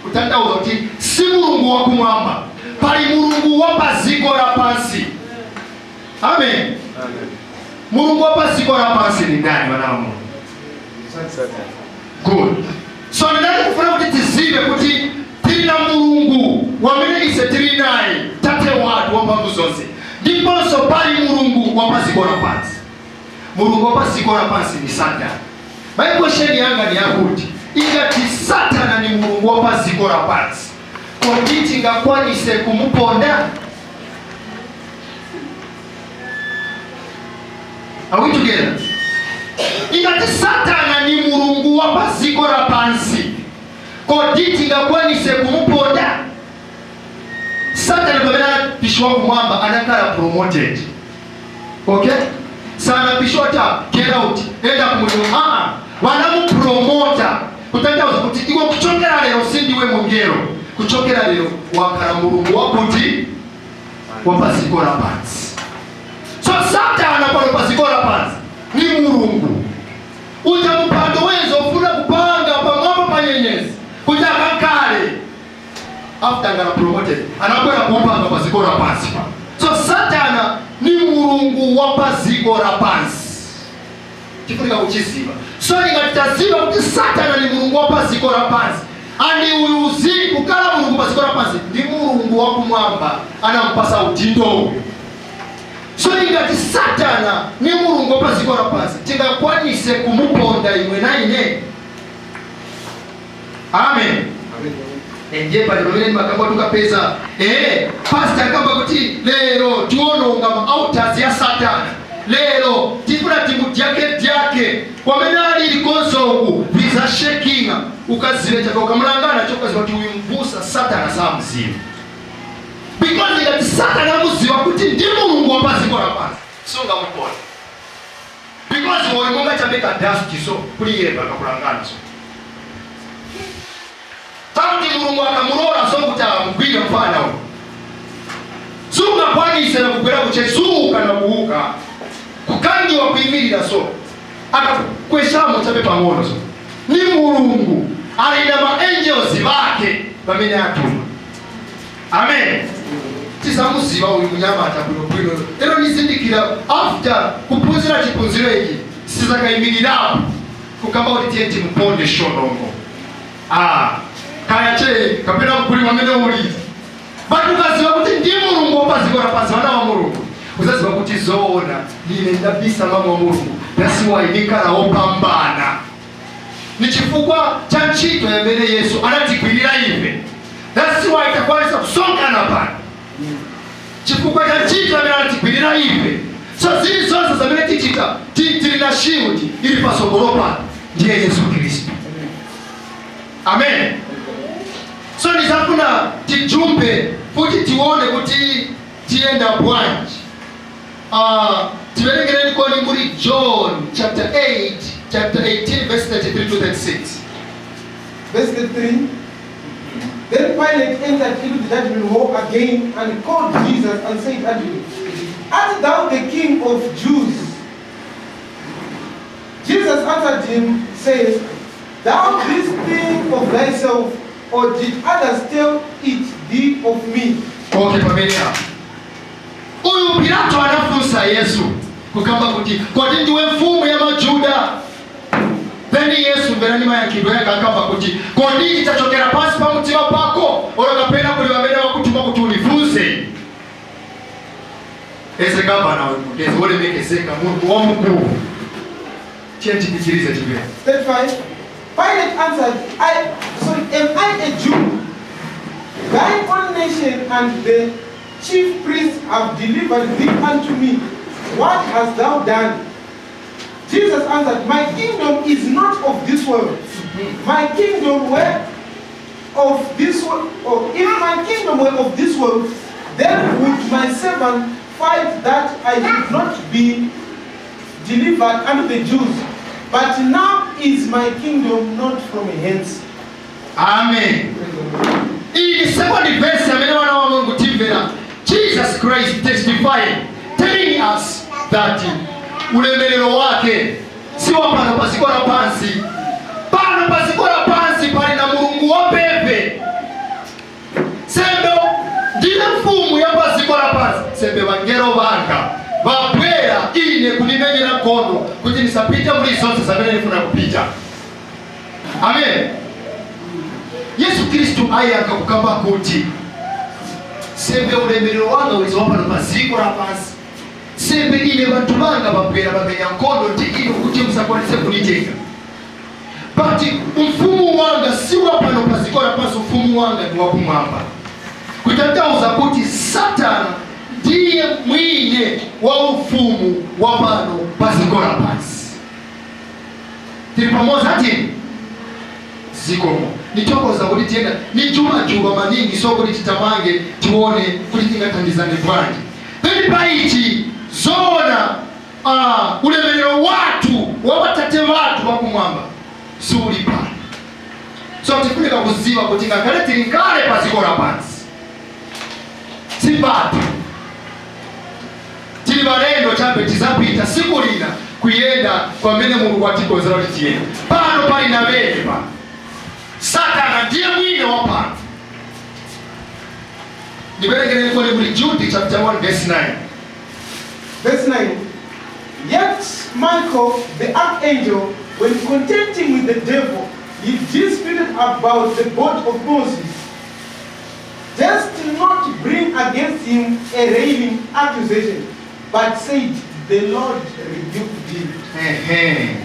kutanthauza kuti si Mulungu wakumwamba, pali Mulungu wa paziko la pansi. Amen. Mulungu wa paziko la pansi ni ndani, wana wa Mulungu? Good. So ndinali kufuna kuti tizive kuti tili na Mulungu wamene ise tili naye, tate wathu wamphamvu zonse, ndiponso pali Mulungu wa paziko la pansi. Mulungu wa paziko la pansi ni Satana. My question yanga ni yakuti ingati Satana ni Mulungu wa paziko la pansi, kodi tingakwanise kumuponda? Are we together? Ingati Satana ni Mulungu wa paziko la pansi, kodi tingakwanise kumuponda? Satana pamene anapishwa kumwamba anakhala promoted. Okay, sanapishwa ta get out, enda kumuliro. Aa, wanamupromota, kutanthauza kuti iwe kuchokera lero sindiwe mungelo, kuchokera lero wakhala Mulungu wakuti wapaziko la pansi. So Satana pano paziko la pansi ni Mulungu uja mpando wenzo ufuna kupanga pamwamba pa nyenyezi kuti akakhale. After ngala promoted, anakwera kupanga paziko la pansi pa. So Satana ni Mulungu wa paziko la pansi, chifunika kuchiziva. So ingati kuti Satana ni Mulungu wa paziko la pansi, ani uyu uzili kukala Mulungu paziko la pansi ndi Mulungu wakumwamba anampasa udindo uyu. So ingati Satana ni Mulungu wa paziko la pansi, tingakwanise kumuponda imwe na ine? Amen. Ndiye pali pamene makamba tukapeza pastor akamba kuti lero tiononga ma altars ya Satana, lero tifuna timudyake dyake kwamene ali likonso uku vizashekinga. Ukazive chaka ukamulangana chokaziva kuti uyu mbusa Satana samuziva, because ngati Satana amuziva kuti ndi Mulungu wa paziko la pansi, sungamuponda, because Chabe ka dust so kuli yeva kakulangana so. Takuti Mulungu akamulora so kuti amugwire mfana uyu. Sungakwanise na kugwera kuchesuka na kuuka. Kukangiwa kuyimirira so. Akakweshamo chabe pang'ono so. Ni Mulungu alina ma angels bake bamene atuma. Amen. Tisamuziba uyu munyamata bwino bwino. Lero nizindikira after kuphunzira chiphunziro ichi sizakayimirirapo kukamba kuti tiye timuponde shonongo. Ah, kaya che kapena mkuli mwamene uliza. But ukaziwa kuti ndi Mulungu wopaziko lapansi vana wa Mulungu. Uzaziwa kuti zoona ine ndabisa mama wa Mulungu. That's why ndikhala wopambana. Ni chifukwa cha ntchito yamene Yesu anatigwirira ife. That's why takwanisa kusonkana pano. Chifukwa cha ntchito yamene anatigwirira ife. So zili zonse zamene tichita tili na shield ili pasogolo pano ndiye Yesu Kristu. Amen. So ndisafuna tijumbe kuti tione kuti tiyenda bwanji. Tiverengereni koni muri John chapter 8, chapter 18 verse 33 to 36. Verse 33. Then Pilate entered into the judgment hall again and called Jesus and said unto him, "Art thou the king of Jews?" Jesus answered him, saying, "Thou this thing of thyself, or did others tell it thee of me?" Okay, pamene apo. Uyu Pilato anafunsa Yesu kukamba kuti kodi ndiwe mfumu ya Majuda? Then Yesu mverani mayankhidwe yake akamba kuti kodi ichi chachokera pansi pa mtima pako olo kapena kuli vamene wakutuma kuti unifunse? Eze gavana mutezi wolemekezeka munthu wamkulu. Tiye tipichirize timvere. 35. Pilate answered, Am I a Jew? Thine own nation and the chief priests have delivered thee unto me. What hast thou done? Jesus answered, "My kingdom is not of this world. My kingdom were of this world, or if my kingdom were of this world, then would my servant fight that I should not be delivered unto the Jews. But now is my kingdom not from hence." Amen. Iyi ni second verse amene wana wa Mulungu timvera. Jesus Christ testifying, telling us that ulemerero wake si wa pano paziko la pansi. Pano paziko la pansi pali na Mulungu wapepe. Sembe ndine mfumu ya paziko la pansi. Sembe vangelo vanga vabwera ine kunimenyera nkhondo kuti nisapite muli zonse zamene ndifuna kupita. Amen. Yesu Kristu ayankha kukamba kuti sembe ulemerero wanga ulizo pano paziko la pansi. Sembe ine vanthu vanga vabwera vamenya nkhondo ndi ine kuti musakwanise kunitenga. But mfumu wanga si wa pano paziko la pansi, mfumu wanga ndi wakumwamba. Kutanthauza kuti Satana ndiye mwine wa ufumu wa pano paziko la pansi. Tili pamodzi ati? Zikomo. Nithokoza kuti tiyenda ni jumajuba maningi so kuti titamange tione kuti tingathandizane bwanji. Then paichi zoona ulemerero wathu wa watate wathu wakumwamba suli pano. So tifunika kuziwa kuti ngakhale tili nkale paziko la pansi si pathu, tili balendo chabe, tizapita siku lina kuyenda kwamene Mulungu atikonzera kuti tiyende. Pano pali na bene pano Satana ndiye mwine wa pano. Ndiberekereni kodi muli Jude chapter 1 verse 9. Verse 9. Yet Michael, the archangel, when contending with the devil, he disputed about the body of Moses, durst not bring against him a railing accusation, but said, "The Lord rebuked thee." Ehe.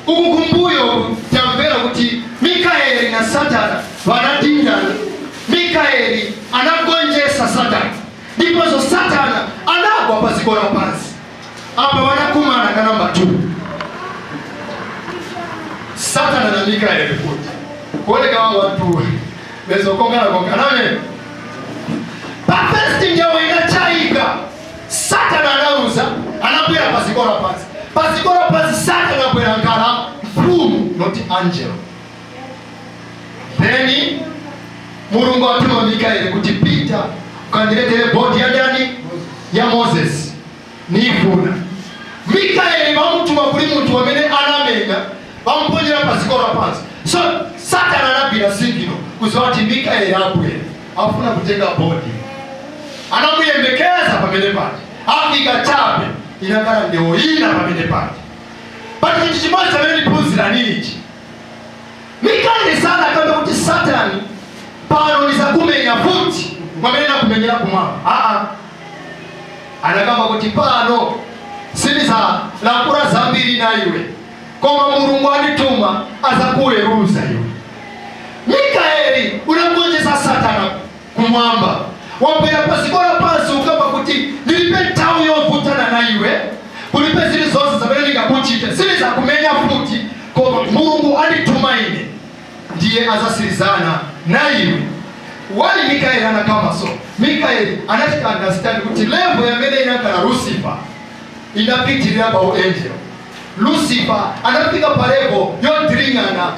Uku kumbuyo tamvera kuti Mikaeli na Satana vanadindana. Mikaeli anagonjesa Satana, ndiponso Satana anagwa paziko la pansi. Apa vanakumana ka namba 2, Satana na Mikaeli, kuti kuoneka wa watu bezokongana kongana. Amen. Pa first njawo inachayika, Satana anauza, anabwera paziko la pansi. Paziko lapansi Satana abwera nkala mfumu, not angel. Then Mulungu atuma Mikaeli kuti, "Pita ukandiletere body ya ndani? Ya Moses, nifuna." Mikaeli bamutuma kuli munthu amene anamenya, bamuponyera paziko lapansi. So Satana anagwira signal kuziwa kuti Mikaeli abwera, afuna kutenga body. Anamuyembekeza pamene paja, afika chabe, inakhala ndewo ina pamene paja. But chinthu chimodzi chamene ndiphunzira ni ichi: Mikaeli sana akambe kuti, "Satani, pano ndizakumenya futi mwamene nakumenyera kumwamba." Aa, anakamba kuti, "Pano sindizalakula zambiri na iwe, koma Mulungu andituma, azakuweruza iwe." Mikaeli unagonjesa Satana kumwamba, wabwera paziko lapansi, ukamba kuti, "Ndilibe nthawi yovutana na iwe, kulibe zili zonse zamene ndingakuchite, silizakumenya futi, koma Mulungu andituma ine, ndiye azasirizana na iwe." Wali Mikaeli anakamba so, Mikaeli anachita understand kuti level yamene inakhala Lucifer inapitirira pa angel. Lucifer anafika pa level yodilingana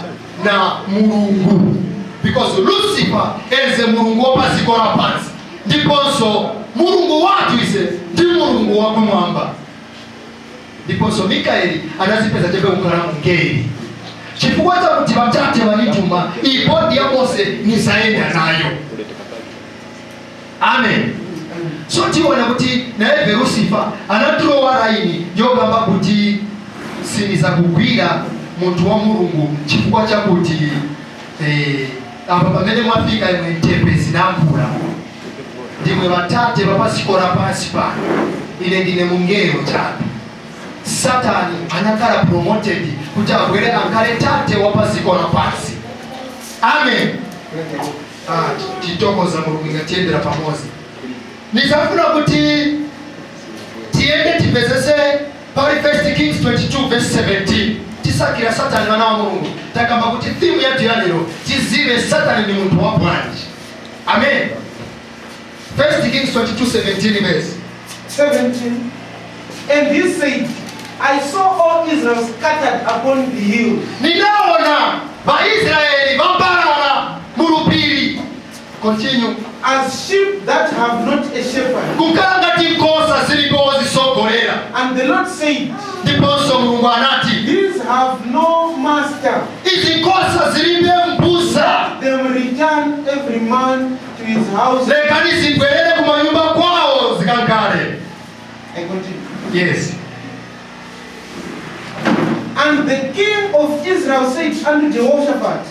na Mulungu, because Lucifer eze mulungu wapaziko lapansi, ndiponso Mulungu wathu ise ndi Mulungu wakumwamba. Ndiponso Mikaeli anazipeza chabe kukhala mungeli chifukwa chakuti vatate vanituma, iyi body ya Mose nizaenda nayo. Amen. So tiona kuti naye Lucifer anatulowa line yogamba kuti, "Sinizakugwira munthu wa Mulungu chifukwa chakuti apa pamene mwafika imwe ntembe zinakula, ndimwe vatate vapasiko lapansi pano, ine ndine mungelo chabe." Satani anakhala promoted kuti abwere ankhale tate wa paziko lapansi. Amen. Ah, titokoza Mulungu ingatiyendera pamodzi. Nizafuna kuti tiyende tipezese pali 1 Kings 22 verse 17. Tisakira Satani. Wana wa Mulungu, takamba kuti theme yathu ya lero, tizive Satani ni munthu wa bwanji. Amen. 1 Kings 22 17 verse. 17. And he said, "I saw all Israel scattered upon the hills." Ninaona Vaisraeli vambalala mulupiri. Continue. "As sheep that have not a shepherd." Kukhala ngati nkhosa zilipo zisogolera. And the Lord said, Ndiponso Mulungu anati, "These have no master." "Izi nkhosa zilibe mbusa." "Them return every man to his house." "Lekani zibwerere kumanyumba kwawo zikankhale." I continue. Yes. And the king of Israel said unto Jehoshaphat,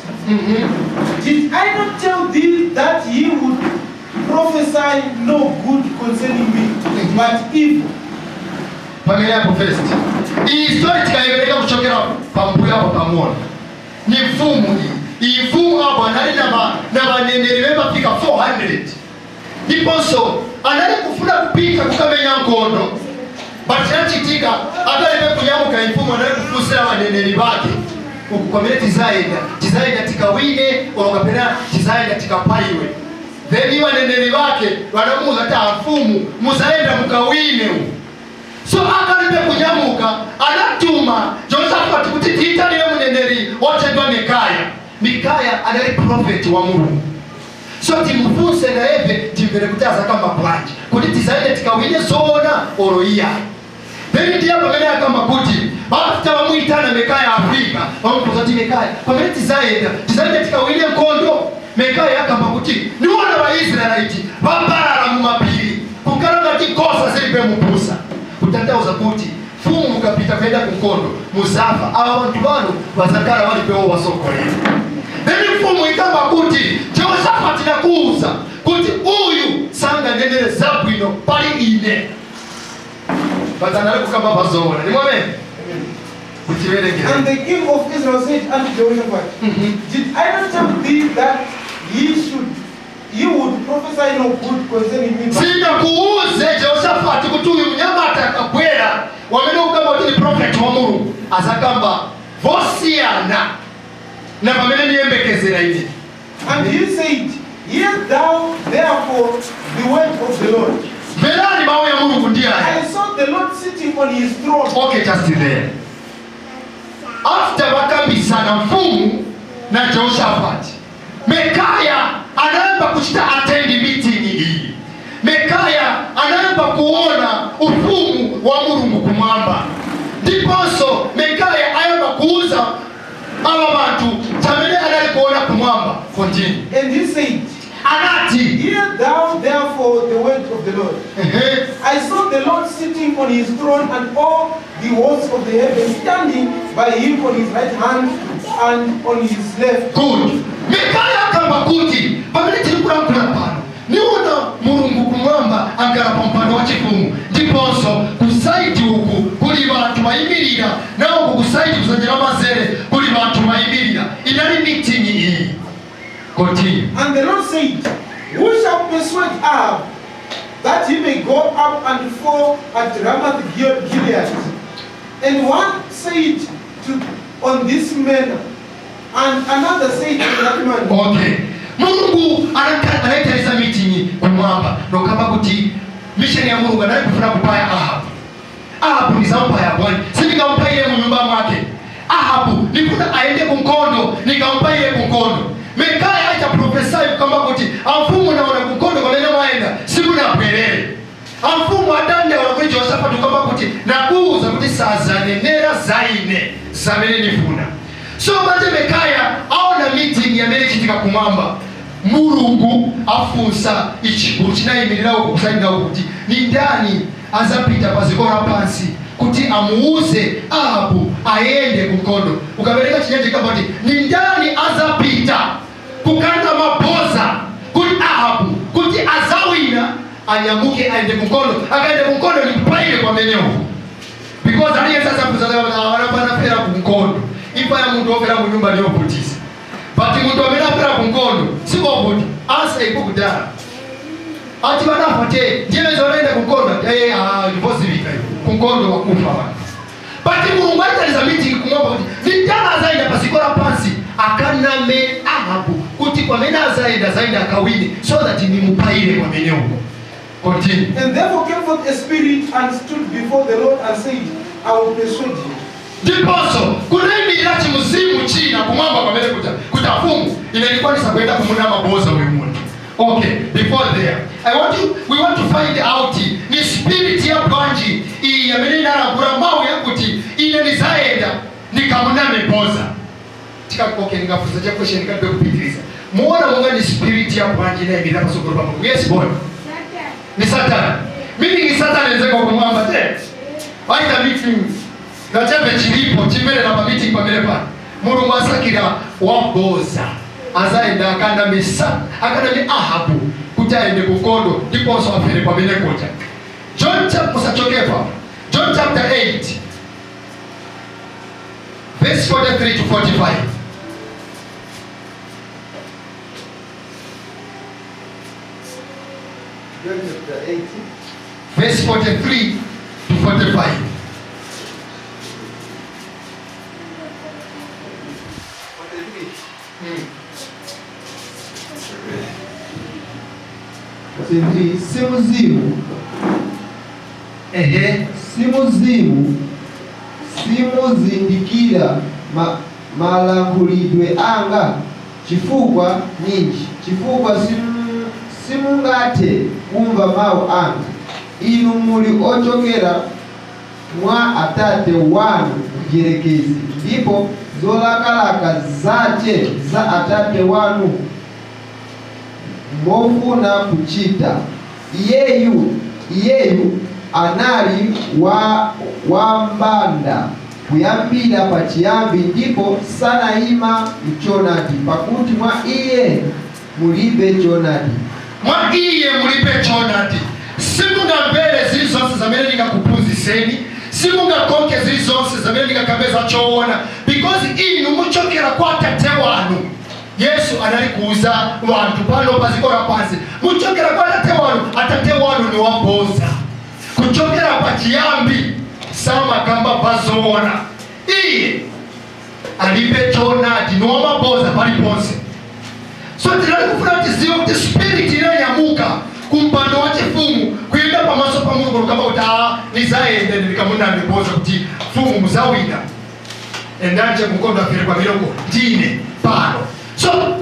"Did I not tell thee that ye would prophesy no good concerning me, but evil?" Pamene apo first, iyi story tikayipereka kuchokera pambuyo apo pang'ono, ni mfumu iyi. Iyi mfumu apo anali na vaneneri vemafika 400, ndiponso anali kufuna kupita kukamenya nkhondo. But chinachitika, akalibe kunyamuka imfumu, anali kufunsira vaneneri vake uku kwamene tizayenda, tizayenda tikawine olo kapena tizayenda tikapayiwe. Then vaneneri vake vanamuuza kuti, "Amfumu, muzayenda mukawine uku." So akalibe kunyamuka, anatuma Josafati kuti, "Tiyitanire muneneri wotchedwa Mikaya." Mikaya anali prophet wa Mulungu, so timufunse naeve, timvere kuti azakamba bwanji, kuti tizayende tikawine zoona olo iyayi. Then ndiye pamene akamba kuti after vamuyitana Mikaya, afika, vamufunsa kuti, "Mikaya, pamene tizayenda, tizayenda tikawine nkhondo?" Mikaya akamba kuti, "Niwona Vaisraeliti vambalala mu mapiri kukhala ngati nkhosa zilibe mubusa." Kutanthauza kuti, mfumu, mukapita kuyenda ku nkhondo muzafa, ava vantu vanu vazakhala valipewo wasogolera. Then mfumu ikamba kuti, "Jehosafati, nakuuza kuti uyu sanganenere zabwino pali ine." Bazanali kukamba pazoona nimwamene kutiverengera. And the king of Israel said unto Jehoshaphat, "Did I not tell thee that ye would prophesy no good concerning me, but "Sinakuuze Jehosafati kuti uyu mnyamata akabwera wamene ukamba kuti ni prophet wa Mulungu azakamba vosiyana na pamene niyembekezera ine?" And he said, "Hear thou therefore the word of the Lord." Mverani mawu ya Mulungu ndi aya. I saw the Lord sitting on his throne. Okay, just there. After vakambisana mfumu na Jehoshaphat, Mekaya anayamba kuchita attend meeting iyi. Mekaya anayamba kuona ufumu wa Mulungu kumwamba, ndiponso Mekaya ayamba kuuza ava bantu chamene anali kuona kumwamba. Continue. And he said, Anati, "Hear thou therefore the word of the Lord. Ehe. I saw the Lord sitting on his throne, and all the hosts of the heavens standing by him on his right hand and on his left." Good. Mikaya akamba kuti pamene tiri kulankhula pano, niona Mulungu kumwamba angala pa mpando wa chifumu, ndiponso ku side uku kuli vanthu vayimirira, nawo ku side kuzanja la mazere kuli vanthu vayimirira. Inali meeting iyi. Continue. And the Lord said, "Who shall persuade Ahab that he may go up and fall at Ramoth Gilead?" And one said to on this manner, and another said in that manner. Okay, Mulungu anaitanisa meeting kumwamba nokamba kuti mission ya Mulungu anali kufuna kupaya Ahabu. Ahabu nizampaya bwanji? Sindingampaire munyumba mwake. Ahabu nifuna aende kunkondo, nikampaire kunkondo. Mekaya acha prophesy kukamba kuti amfumu naona kunkondo kwamene mwaenda simunabwerere. Amfumu adandaula kuli Jehoshaphat kukamba kuti nakuuza kuti sazanenera zaine zamene nifuna. So manje Mekaya aona meeting yamene ichitika kumwamba. Mulungu afunsa ichigulu chinayimirira uku kusayinira uku kuti ni ndani azapita paziko lapansi kuti amuuze Ahabu ayende kunkondo. Ukabereka chinyenje kamba kuti ni ndani azapita kukanda maboza kuti Ahabu kuti azawina anyamuke aende kunkondo, akaende kunkondo nikupaire kwamenewo, because aliyense azafuza kunkondo. Imfa ya munthu wofera mu nyumba ndiyovutisa, but munthu amene afera kunkondo sikovuta. Ansa ikukudala ati vanafa te ndiyemeza vanaenda kunkondo ndivozivika iyo kunkondo wakufa vanhu. But Mulungu aitaliza meeting kumwamba kuti nditana azaenda paziko la pansi akaname Ahabu kuti kwamene azaenda azaenda akawine so that nimupaire kwamene uko. Continue. And therefore came forth a spirit and stood before the Lord and said, "I will persuade you." Ndiponso kunayimirira chimuzimu china kumwamba kwamene kuta kuti afumu ine ndikwanisa kuenda kumuna maboza uyu munthu. Okay, before there, I want you, we want to find out ni spirit ya bwanji iyi yamene inalangula mawu yakuti ine ndizayenda nikamuname boza. Tika, okay, ndingafunsa cha question ndikalibe kupitiriza. Muona monga ni spirit ya bwanji inayimirira pasogolo pa Mulungu? Yes, boy. Ni Satani. Mimi ni Satani nzeko kumwamba te. Waita meeting. Ngachembe chilipo chimere na meeting pamene pano. Mulungu asakira waboza. Azaenda akandame akandame Ahabu kuti aende kukondo ndiponso afere pamene koja. John chapter, musachokepa. John chapter 8 verse 43 to 45. John chapter 8 verse 43 to 45. 43. Simuzimu Ehe. Simuzimu simuzindikira malankhulidwe anga. Chifukwa ninji? Chifukwa simungathe kumva mawu anga. Inu muli ochokera mwa atate wanu mdierekezi, ndipo zolakalaka zache za atate wanu mofuna kuchita. Iyeyu anali wambanda kuyambira pachiyambi, ndipo sanayima mchonadi, pakuti mwa iye mulibe chonadi. Mwa iye mulibe chonadi. Simungamvere zilizonse zamene ndingakuphunzitseni, simungakonke zilizonse zamene ndingakambeza choona, because inu muchokera kwa tate wanu. Yesu anali kuuza wanthu pano paziko lapansi, muchokera kwa atate wanu. Atate wanu ni waboza kuchokera pachiyambi, samakamba pazoona. Iye alibe choonadi, ni wamaboza paliponse. So tinali kufuna tiziwe kuti spirit inanyamuka kumpando wa chifumu kuyenda pa Mulungu lukamba kuti a nizayenda ndikamunambe boza kuti mfumu muzawina endanje kukondo afere kwa milongo ndine pano. So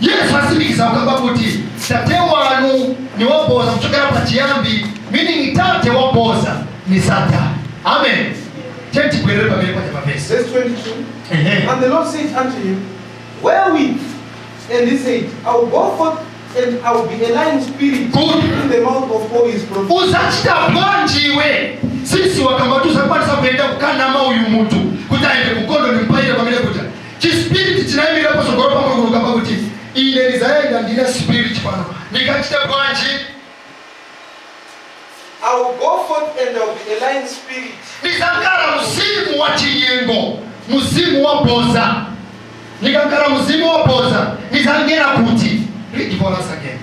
Yesu asimikiza kukamba kuti tate wanu ni waboza kuchokera pa chiyambi, meaning tate waboza ni Satani. Amen. Tentibwerere pamene paja pavesi. Verse 22. Ehe. And the Lord said unto him, Wherewith? And he said, I will go forth and I will be a lying spirit Good. in the mouth of all his prophets. Uzachita bwanji iwe sisi wakamba tuzakwanisa kuyenda kukanama uyu munthu kuti ayende kukondo nimpaire pamene kuja chispiriti chinayimira pasogolo pa Mulungu kamba kuti ine ndizayenda ndine spirit pano ndikachita bwanji. I will go forth and I will be a lying spirit. Ndizakhala mzimu wa chinyengo, mzimu wa boza. Ndikakhala mzimu wa boza ndizangera kuti read for us again.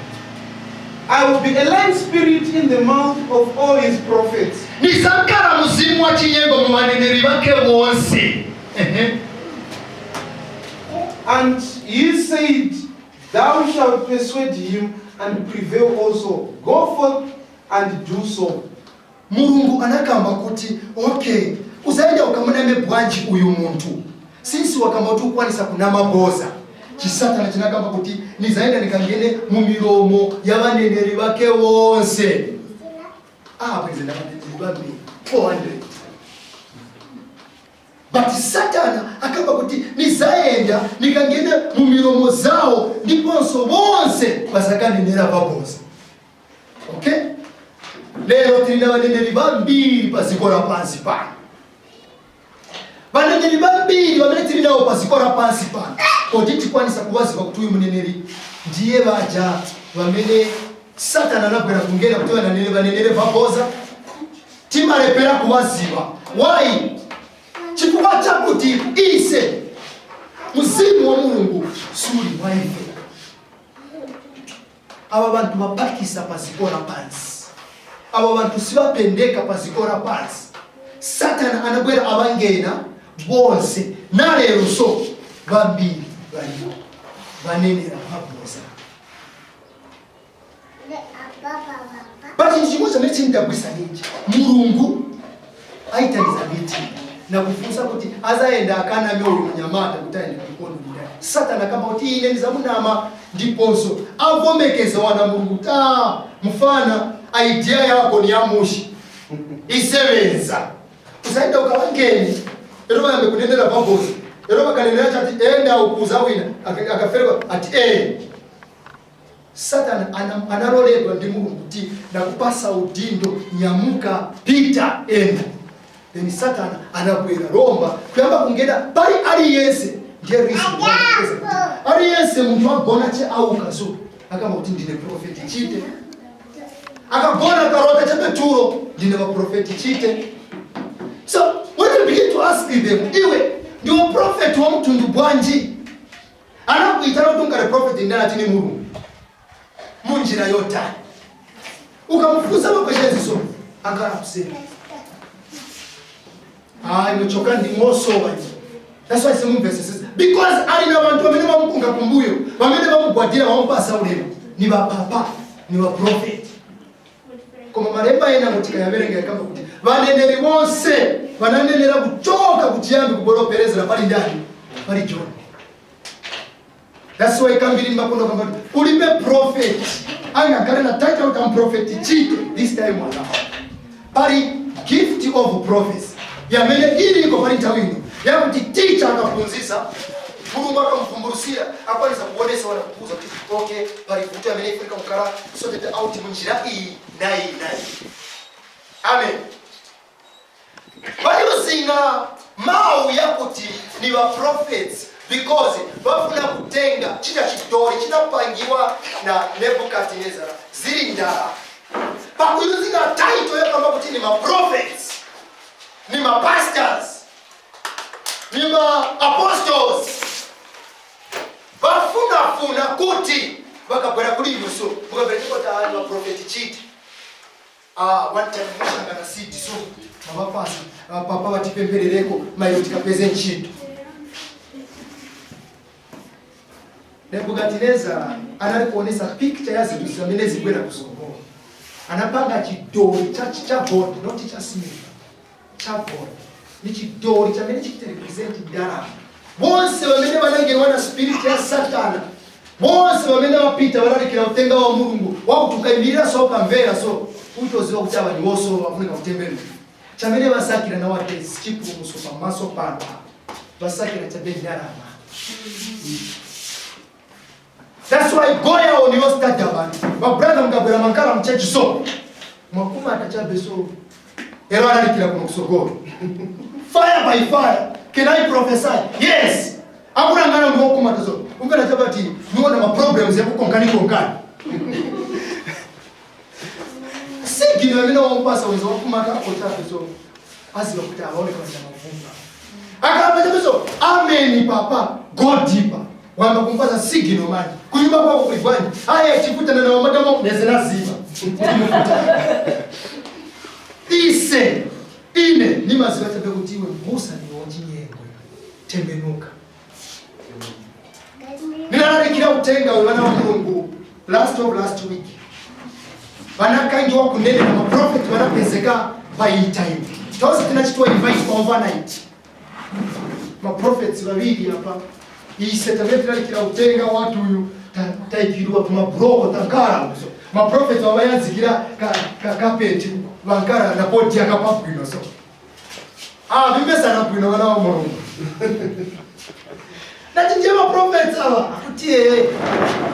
I will be a lying spirit in the mouth of all his prophets. Ndizakhala mzimu wa chinyengo mu vaneneri vake vonse. Ehe. And he said, Thou shalt persuade him and prevail also. Go forth and do so. Mulungu anakamba kuti okay, uzaenda ukamuname bwanji uyu munthu sinsi wakamba kuti ukwanisa kunama boza. Chisatana chinakamba kuti nizaenda nikangene mu milomo ya vaneneri vake wonse. Bwezenda vaneneri vambiri 400, but Satana akamba kuti nizaenda nikangene mu milomo zawo ndiponso bonse vasakanenera vaboza. Okay, lero tilina vaneneri vambiri paziko la pansi pano, vaneneri vambiri vamene tili nawo paziko la pansi pano. Kodi tikwanisa kuwaziva kuti uyu muneneri ndiye vaja vamene Satana anabwera kungena kuti vanenere vanenere vaboza? Timalepera kuwaziva. Why? Chifukwa chakuti ise mzimu wa Mulungu suli mwa ife. Ava vantu vapakisa paziko la pansi, ava vantu sivapendeka paziko la pansi. Satana anabwera avangena bonse nalero so vambiri valipo vanenera vaboza. But chinhu chimwe chamene chindidabwisa ninji, Mulungu aitaniza meeting nakufunsa kuti azayenda akaname uyu munyamata kuti aende kukondo ndani. Satana akamba kuti ine ndizamunama ndiponso avomekeza wana Mulungu kuti mfana idea yako ni yamushi isebenza usaenda ukawangeni ero vayambe kunenera vabozi ero vakanenera chati enda ukuza wina akaferwa ati Satana analoledwa ndi Mulungu kuti nakupasa udindo, nyamuka pita enda. Then Satana anabwera romba kuyamba kungena pali aliyense. Ndiye reason aliyense munthu agona che auka so akamba kuti ndine prophet chite, akagona karota chapeturo ndine vaprofeti chite. So when you begin to ask them, iwe ndiwo prophet wa mtundu bwanji anakuitana kuti ungale prophet ndani atini Mulungu munjira yotani? Ukamufunza makweshenzi so akala kusema hayi muchoka ndimosowa. That's why simumvesesesa because ali na vantu vamene vamukunga kumbuyo vamene vamugwadira vamupasa ulemu ni vapapa ni vaprofeti. Koma malemba ena kuti kayaverenga yakamba kuti vaneneri vonse vananenera kuchoka kuchiyambi kuboroperezera pali ndani pali John. That's why kambiri makondo kamba kuti ulibe prophet angagare na title kuti prophet chite this time around pali gift of prophecy yamene iliko pali nthawi ino yakuti teacher akaphunzitsa Mulungu akamvumbulutsira akwanisa kuonesa wana kukuza kuti okay pali vuto amene ifunika kukhala sorted out munjira iyi na iyi na iyi. Amen. Vayuzinga mawu yakuti ni va prophets because vafuna kutenga chita chitori chinapangiwa na Nebukadnezar zili ndala pakuyuzinga title yakamba kuti ni ma prophets ni ma pastors ni ma apostles. Vafunafuna kuti vakabwera kuli inuso mukabvera ni vaprofeti chiti one time mushangana siti so mavapasa papa vatipemberereko mairo tikapeze ntchito. Nebukadnezar anali kuonesa picture ya zinthu zimene zibwera kusogolo. Anapanga chidoli cha gold, not cha silver, cha gold. Ni chidoli chamene chikuti represent ndalama. Bonse vamene vanangewa na spirit ya Satana, bonse vamene vapita valalikira utenga wa Mulungu wakuti ukaimirira so ukamvera so utoziva kuti ava ndiwoso vafunika kutembenuka. Chamene vasakira nowadays chipulumutso pamaso pano vasakira chabe ndalama. That's why goya on your start abantu. My brother mukabwera mankala mchechi so mwakumata chabe so ero alalikira kuno kusogolo. Fire by fire. Can I prophesy? Yes. Akurangana ndiwokumata so ungana chabati niona ma problems yakukonkani konkani. Sigino amene wampasa wenza wakumata ako chabe so aziva kuti awaoneka vanda mavumba. Akamba chabe so amen papa, go deeper. Wamba kumpasa sigino manje. Kunyumba kwako kulibwani. Aya chifutana na wamadamo nezena ziva. Ise ine nimaziva chabe kuti iwe Musa ni wonjinyengwe. Tembenuka. Ninalalikira utenga we vana wa Mulungu last of last week. Vanakangiwa kunene na maprofeti vanapezeka pa iyi time. Tose tinachitwa invite pa overnight. Maprofeti vaviri apa. Ise tamene tinalalikira utenga watu uyu taikirwa kumabroko tankara so. Maprofeti vavayanzikira kapeti vankara na podi yakapabwino so. Vimesana bwino vana wa Mulungu. Nati ndiye maprofeti ava akuti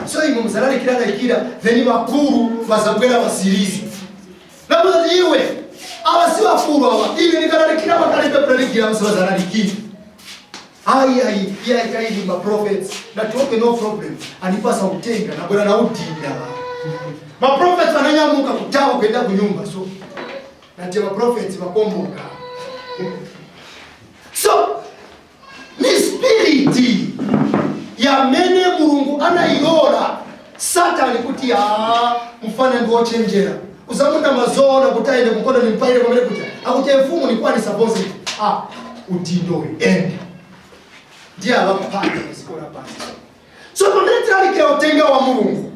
so imwe muzalalikira lalikira then vakuru vazabwera vasirizi. Nakuti iwe ava si vakuru ava ine nikalalikira vakalibe kulalikira vasivazalalikira. Ai ai iya ikaili maprophets nati okay no problem anipasa utenga nabwera na udinda. Maprophets vananyamuka kutawa kuenda kunyumba so nati maprophets vakomboka. So ni spiriti yamene Mulungu anailola Satani kuti mfana ndiwochenjera uzamunda mazoona kuti aende kukono nimpaire kwamene kuti akuti mfumu ni kwani suppose udindo end ndiye avakupata kuzikora pasi. So pamene tilalikira utenga wa Mulungu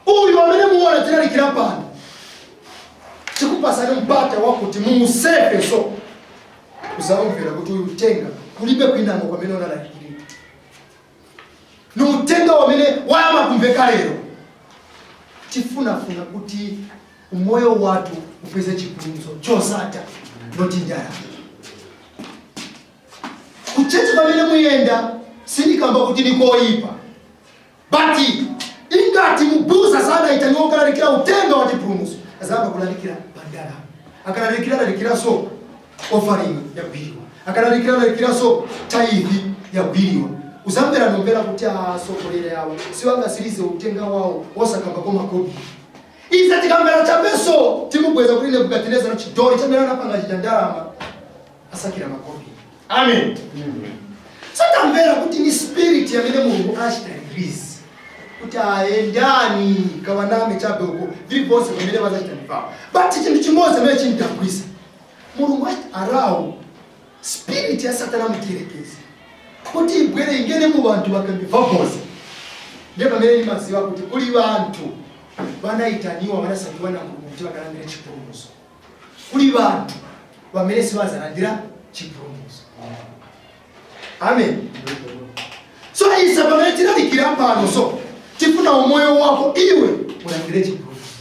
uyu amene muona tilalikira pano tikupasani mpata wakuti mumusefe so uzamvera kuti uyu utenga kulibe kwinango kwamene unalalikira ni utenga wamene wayamba kumveka lero. Tifunafuna kuti umoyo watu upeze chipulumutso chosata noti njala. Kuchechi pamene muyenda sindikamba kuti nikoyipa, but ingati mubusa sana itaniwo kalalikira utenga wa chipulumutso azamba kulalikira bandala akalalikira lalikira so offering yagwiriwa akalalikira lalikira so tithe yagwiriwa. Uzambera nomvera kuti asokolera yawo siwangasirize utenga wawo osakamba koma kobi. Isa tikamvera chabeso timubweza kuti Nebukadineza chidoli chamera napanga chidandalama asakira makobi. Amen. Satamvera kuti ni spirit yamene Mulungu achita release kuti aendani kawaname chabe uko vili vonse pamene vazachita ndipawo. But chintu chimodzi amene chindidabwisa Mulungu achita allow spirit ya Satana mutirekezi kuti ibwere ingene mu bantu bakambiva bose. Ndiye pamene nimaziwa kuti kuli bantu vanaitaniwa vanasakiwa na Mulungu kuti vakalandira chipulumutso. Kuli bantu vamene sivazalandira chipulumutso. Amen. So isa pamene tilalikira pano so tifuna umoyo wako iwe ulandire chipulumutso.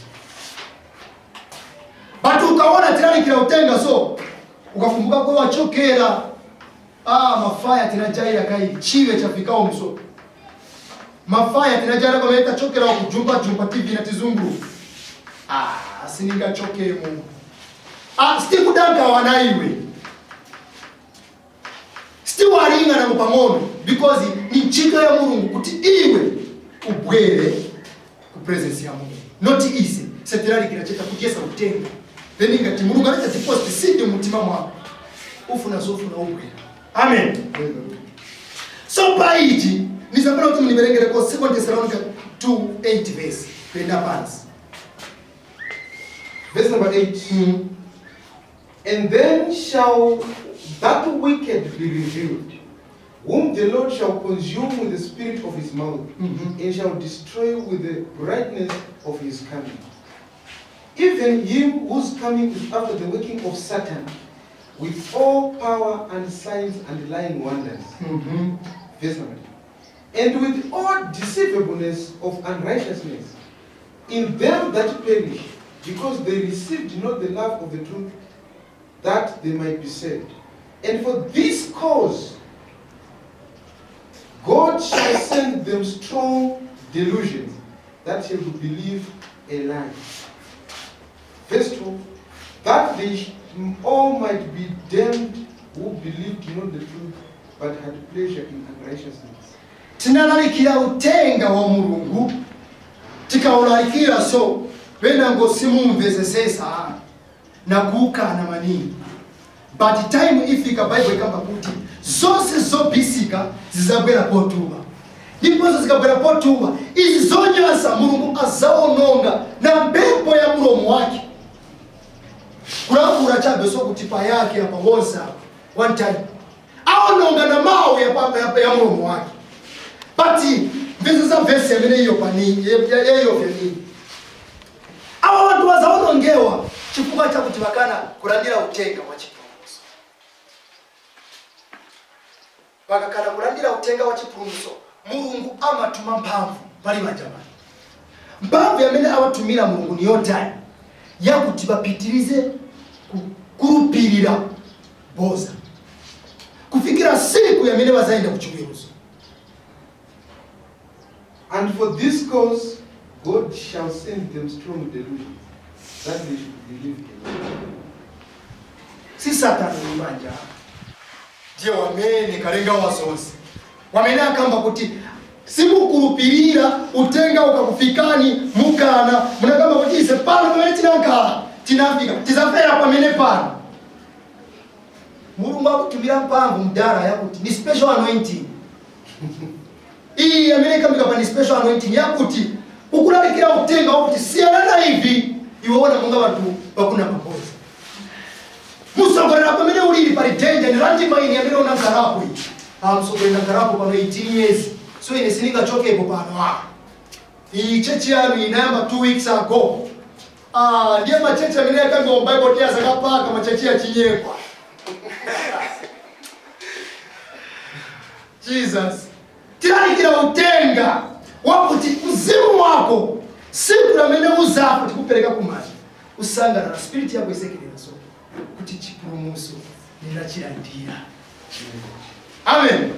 But ukaona tilalikira utenga so ukakumbuka kwa wachokera mafaya tinajaira kai chiwe chafikao mso. Mafaya tinajaira kwa meta chokera kujumba jumba TV na tizungu. Sininga choke Mungu. Sitikudanka wanaiwe. Sitiwalinga na mupangono because ni ntchito ya Mulungu kuti iwe ubwere ku presence ya Mulungu. Not easy. Setilalikira cheta kujesa utenga. Then ingati Mulungu anacha deposit seed mutima mwako. Ufuna sofuna ubwere. Amen. So paiji nizapana kuti muniverengere ko 2 Thessalonica 2:8 verse kuenda pansi. Verse number 8. And then shall that wicked be revealed, whom the Lord shall consume with the spirit of his mouth, and shall destroy with the brightness of his coming. Even him whose coming is after the working of Satan, with all power and signs and lying wonders. Verse number 2. And with all deceivableness of unrighteousness in them that perish, because they received not the love of the truth, that they might be saved. And for this cause, God shall send them strong delusions, that shall believe a lie. Verse 2, that they all might be damned who believed not the truth, but had pleasure in unrighteousness. Tinalalikira utenga wa Mulungu, tikawulalikira so venango simumvezesesa na kuukana maningi, but time ifika, Bible ikamba kuti zonse zobisika zizabwera potuba, ndiponso zikabwera potuba izi zonyansa Mulungu azaononga na mphepo ya mulomo wake, kulavula chabe so kuti payake apa wonse apa one time aononga na mawu ya mulomo wake. But mvezesa vesi yamene iyo panini yeyo vyanini, awa vantu vazaonongewa chifukwa chakuti vakana kulandira utenga wa chipulumutso. Vakakana kulandira utenga wa chipulumutso, Mulungu amatuma mphamvu pali vajamani. Mphamvu yamene awatumira Mulungu ni yotani? Yakuti vapitirize kukulupirira boza kufikira siku yamene vazayenda kuchiweruzo. And for this cause, God shall send them strong delusions, that they should believe a lie. Si Satani manja, ndiye wamene kalenga wa zonse, wamene akamba kuti simukulupirira utenga ukakufikani, mukana, munakamba kuti ise pano pamene tinankhala tinafika, tizafera pamene pano. Mulungu akutumira mphamvu mdala yakuti ni special anointing iyi amene ikambika pa ni special anointing yakuti ukulalikira utenga wakuti siyana na ivi, iweona monga vanthu vakuna paboza musongolera pamene ulili pali danger ni landmine amene unankhalapo iyi. Ah, msogolera, nankhalapo pano 18 years, so ine sindingachokepo pano. Ah, iyi church yanu inayamba 2 weeks ago. Ah, ndiye ma church amene yakambiwa mu Bible tiya zakapaka ma church yachinyekwa. Jesus, tilalikira utenga wakuti mzimu wako siku lamene uzafa tikupereka kumanja usangana na spirit yako isekerera so kuti chipulumutso ndinachilandira. Amen.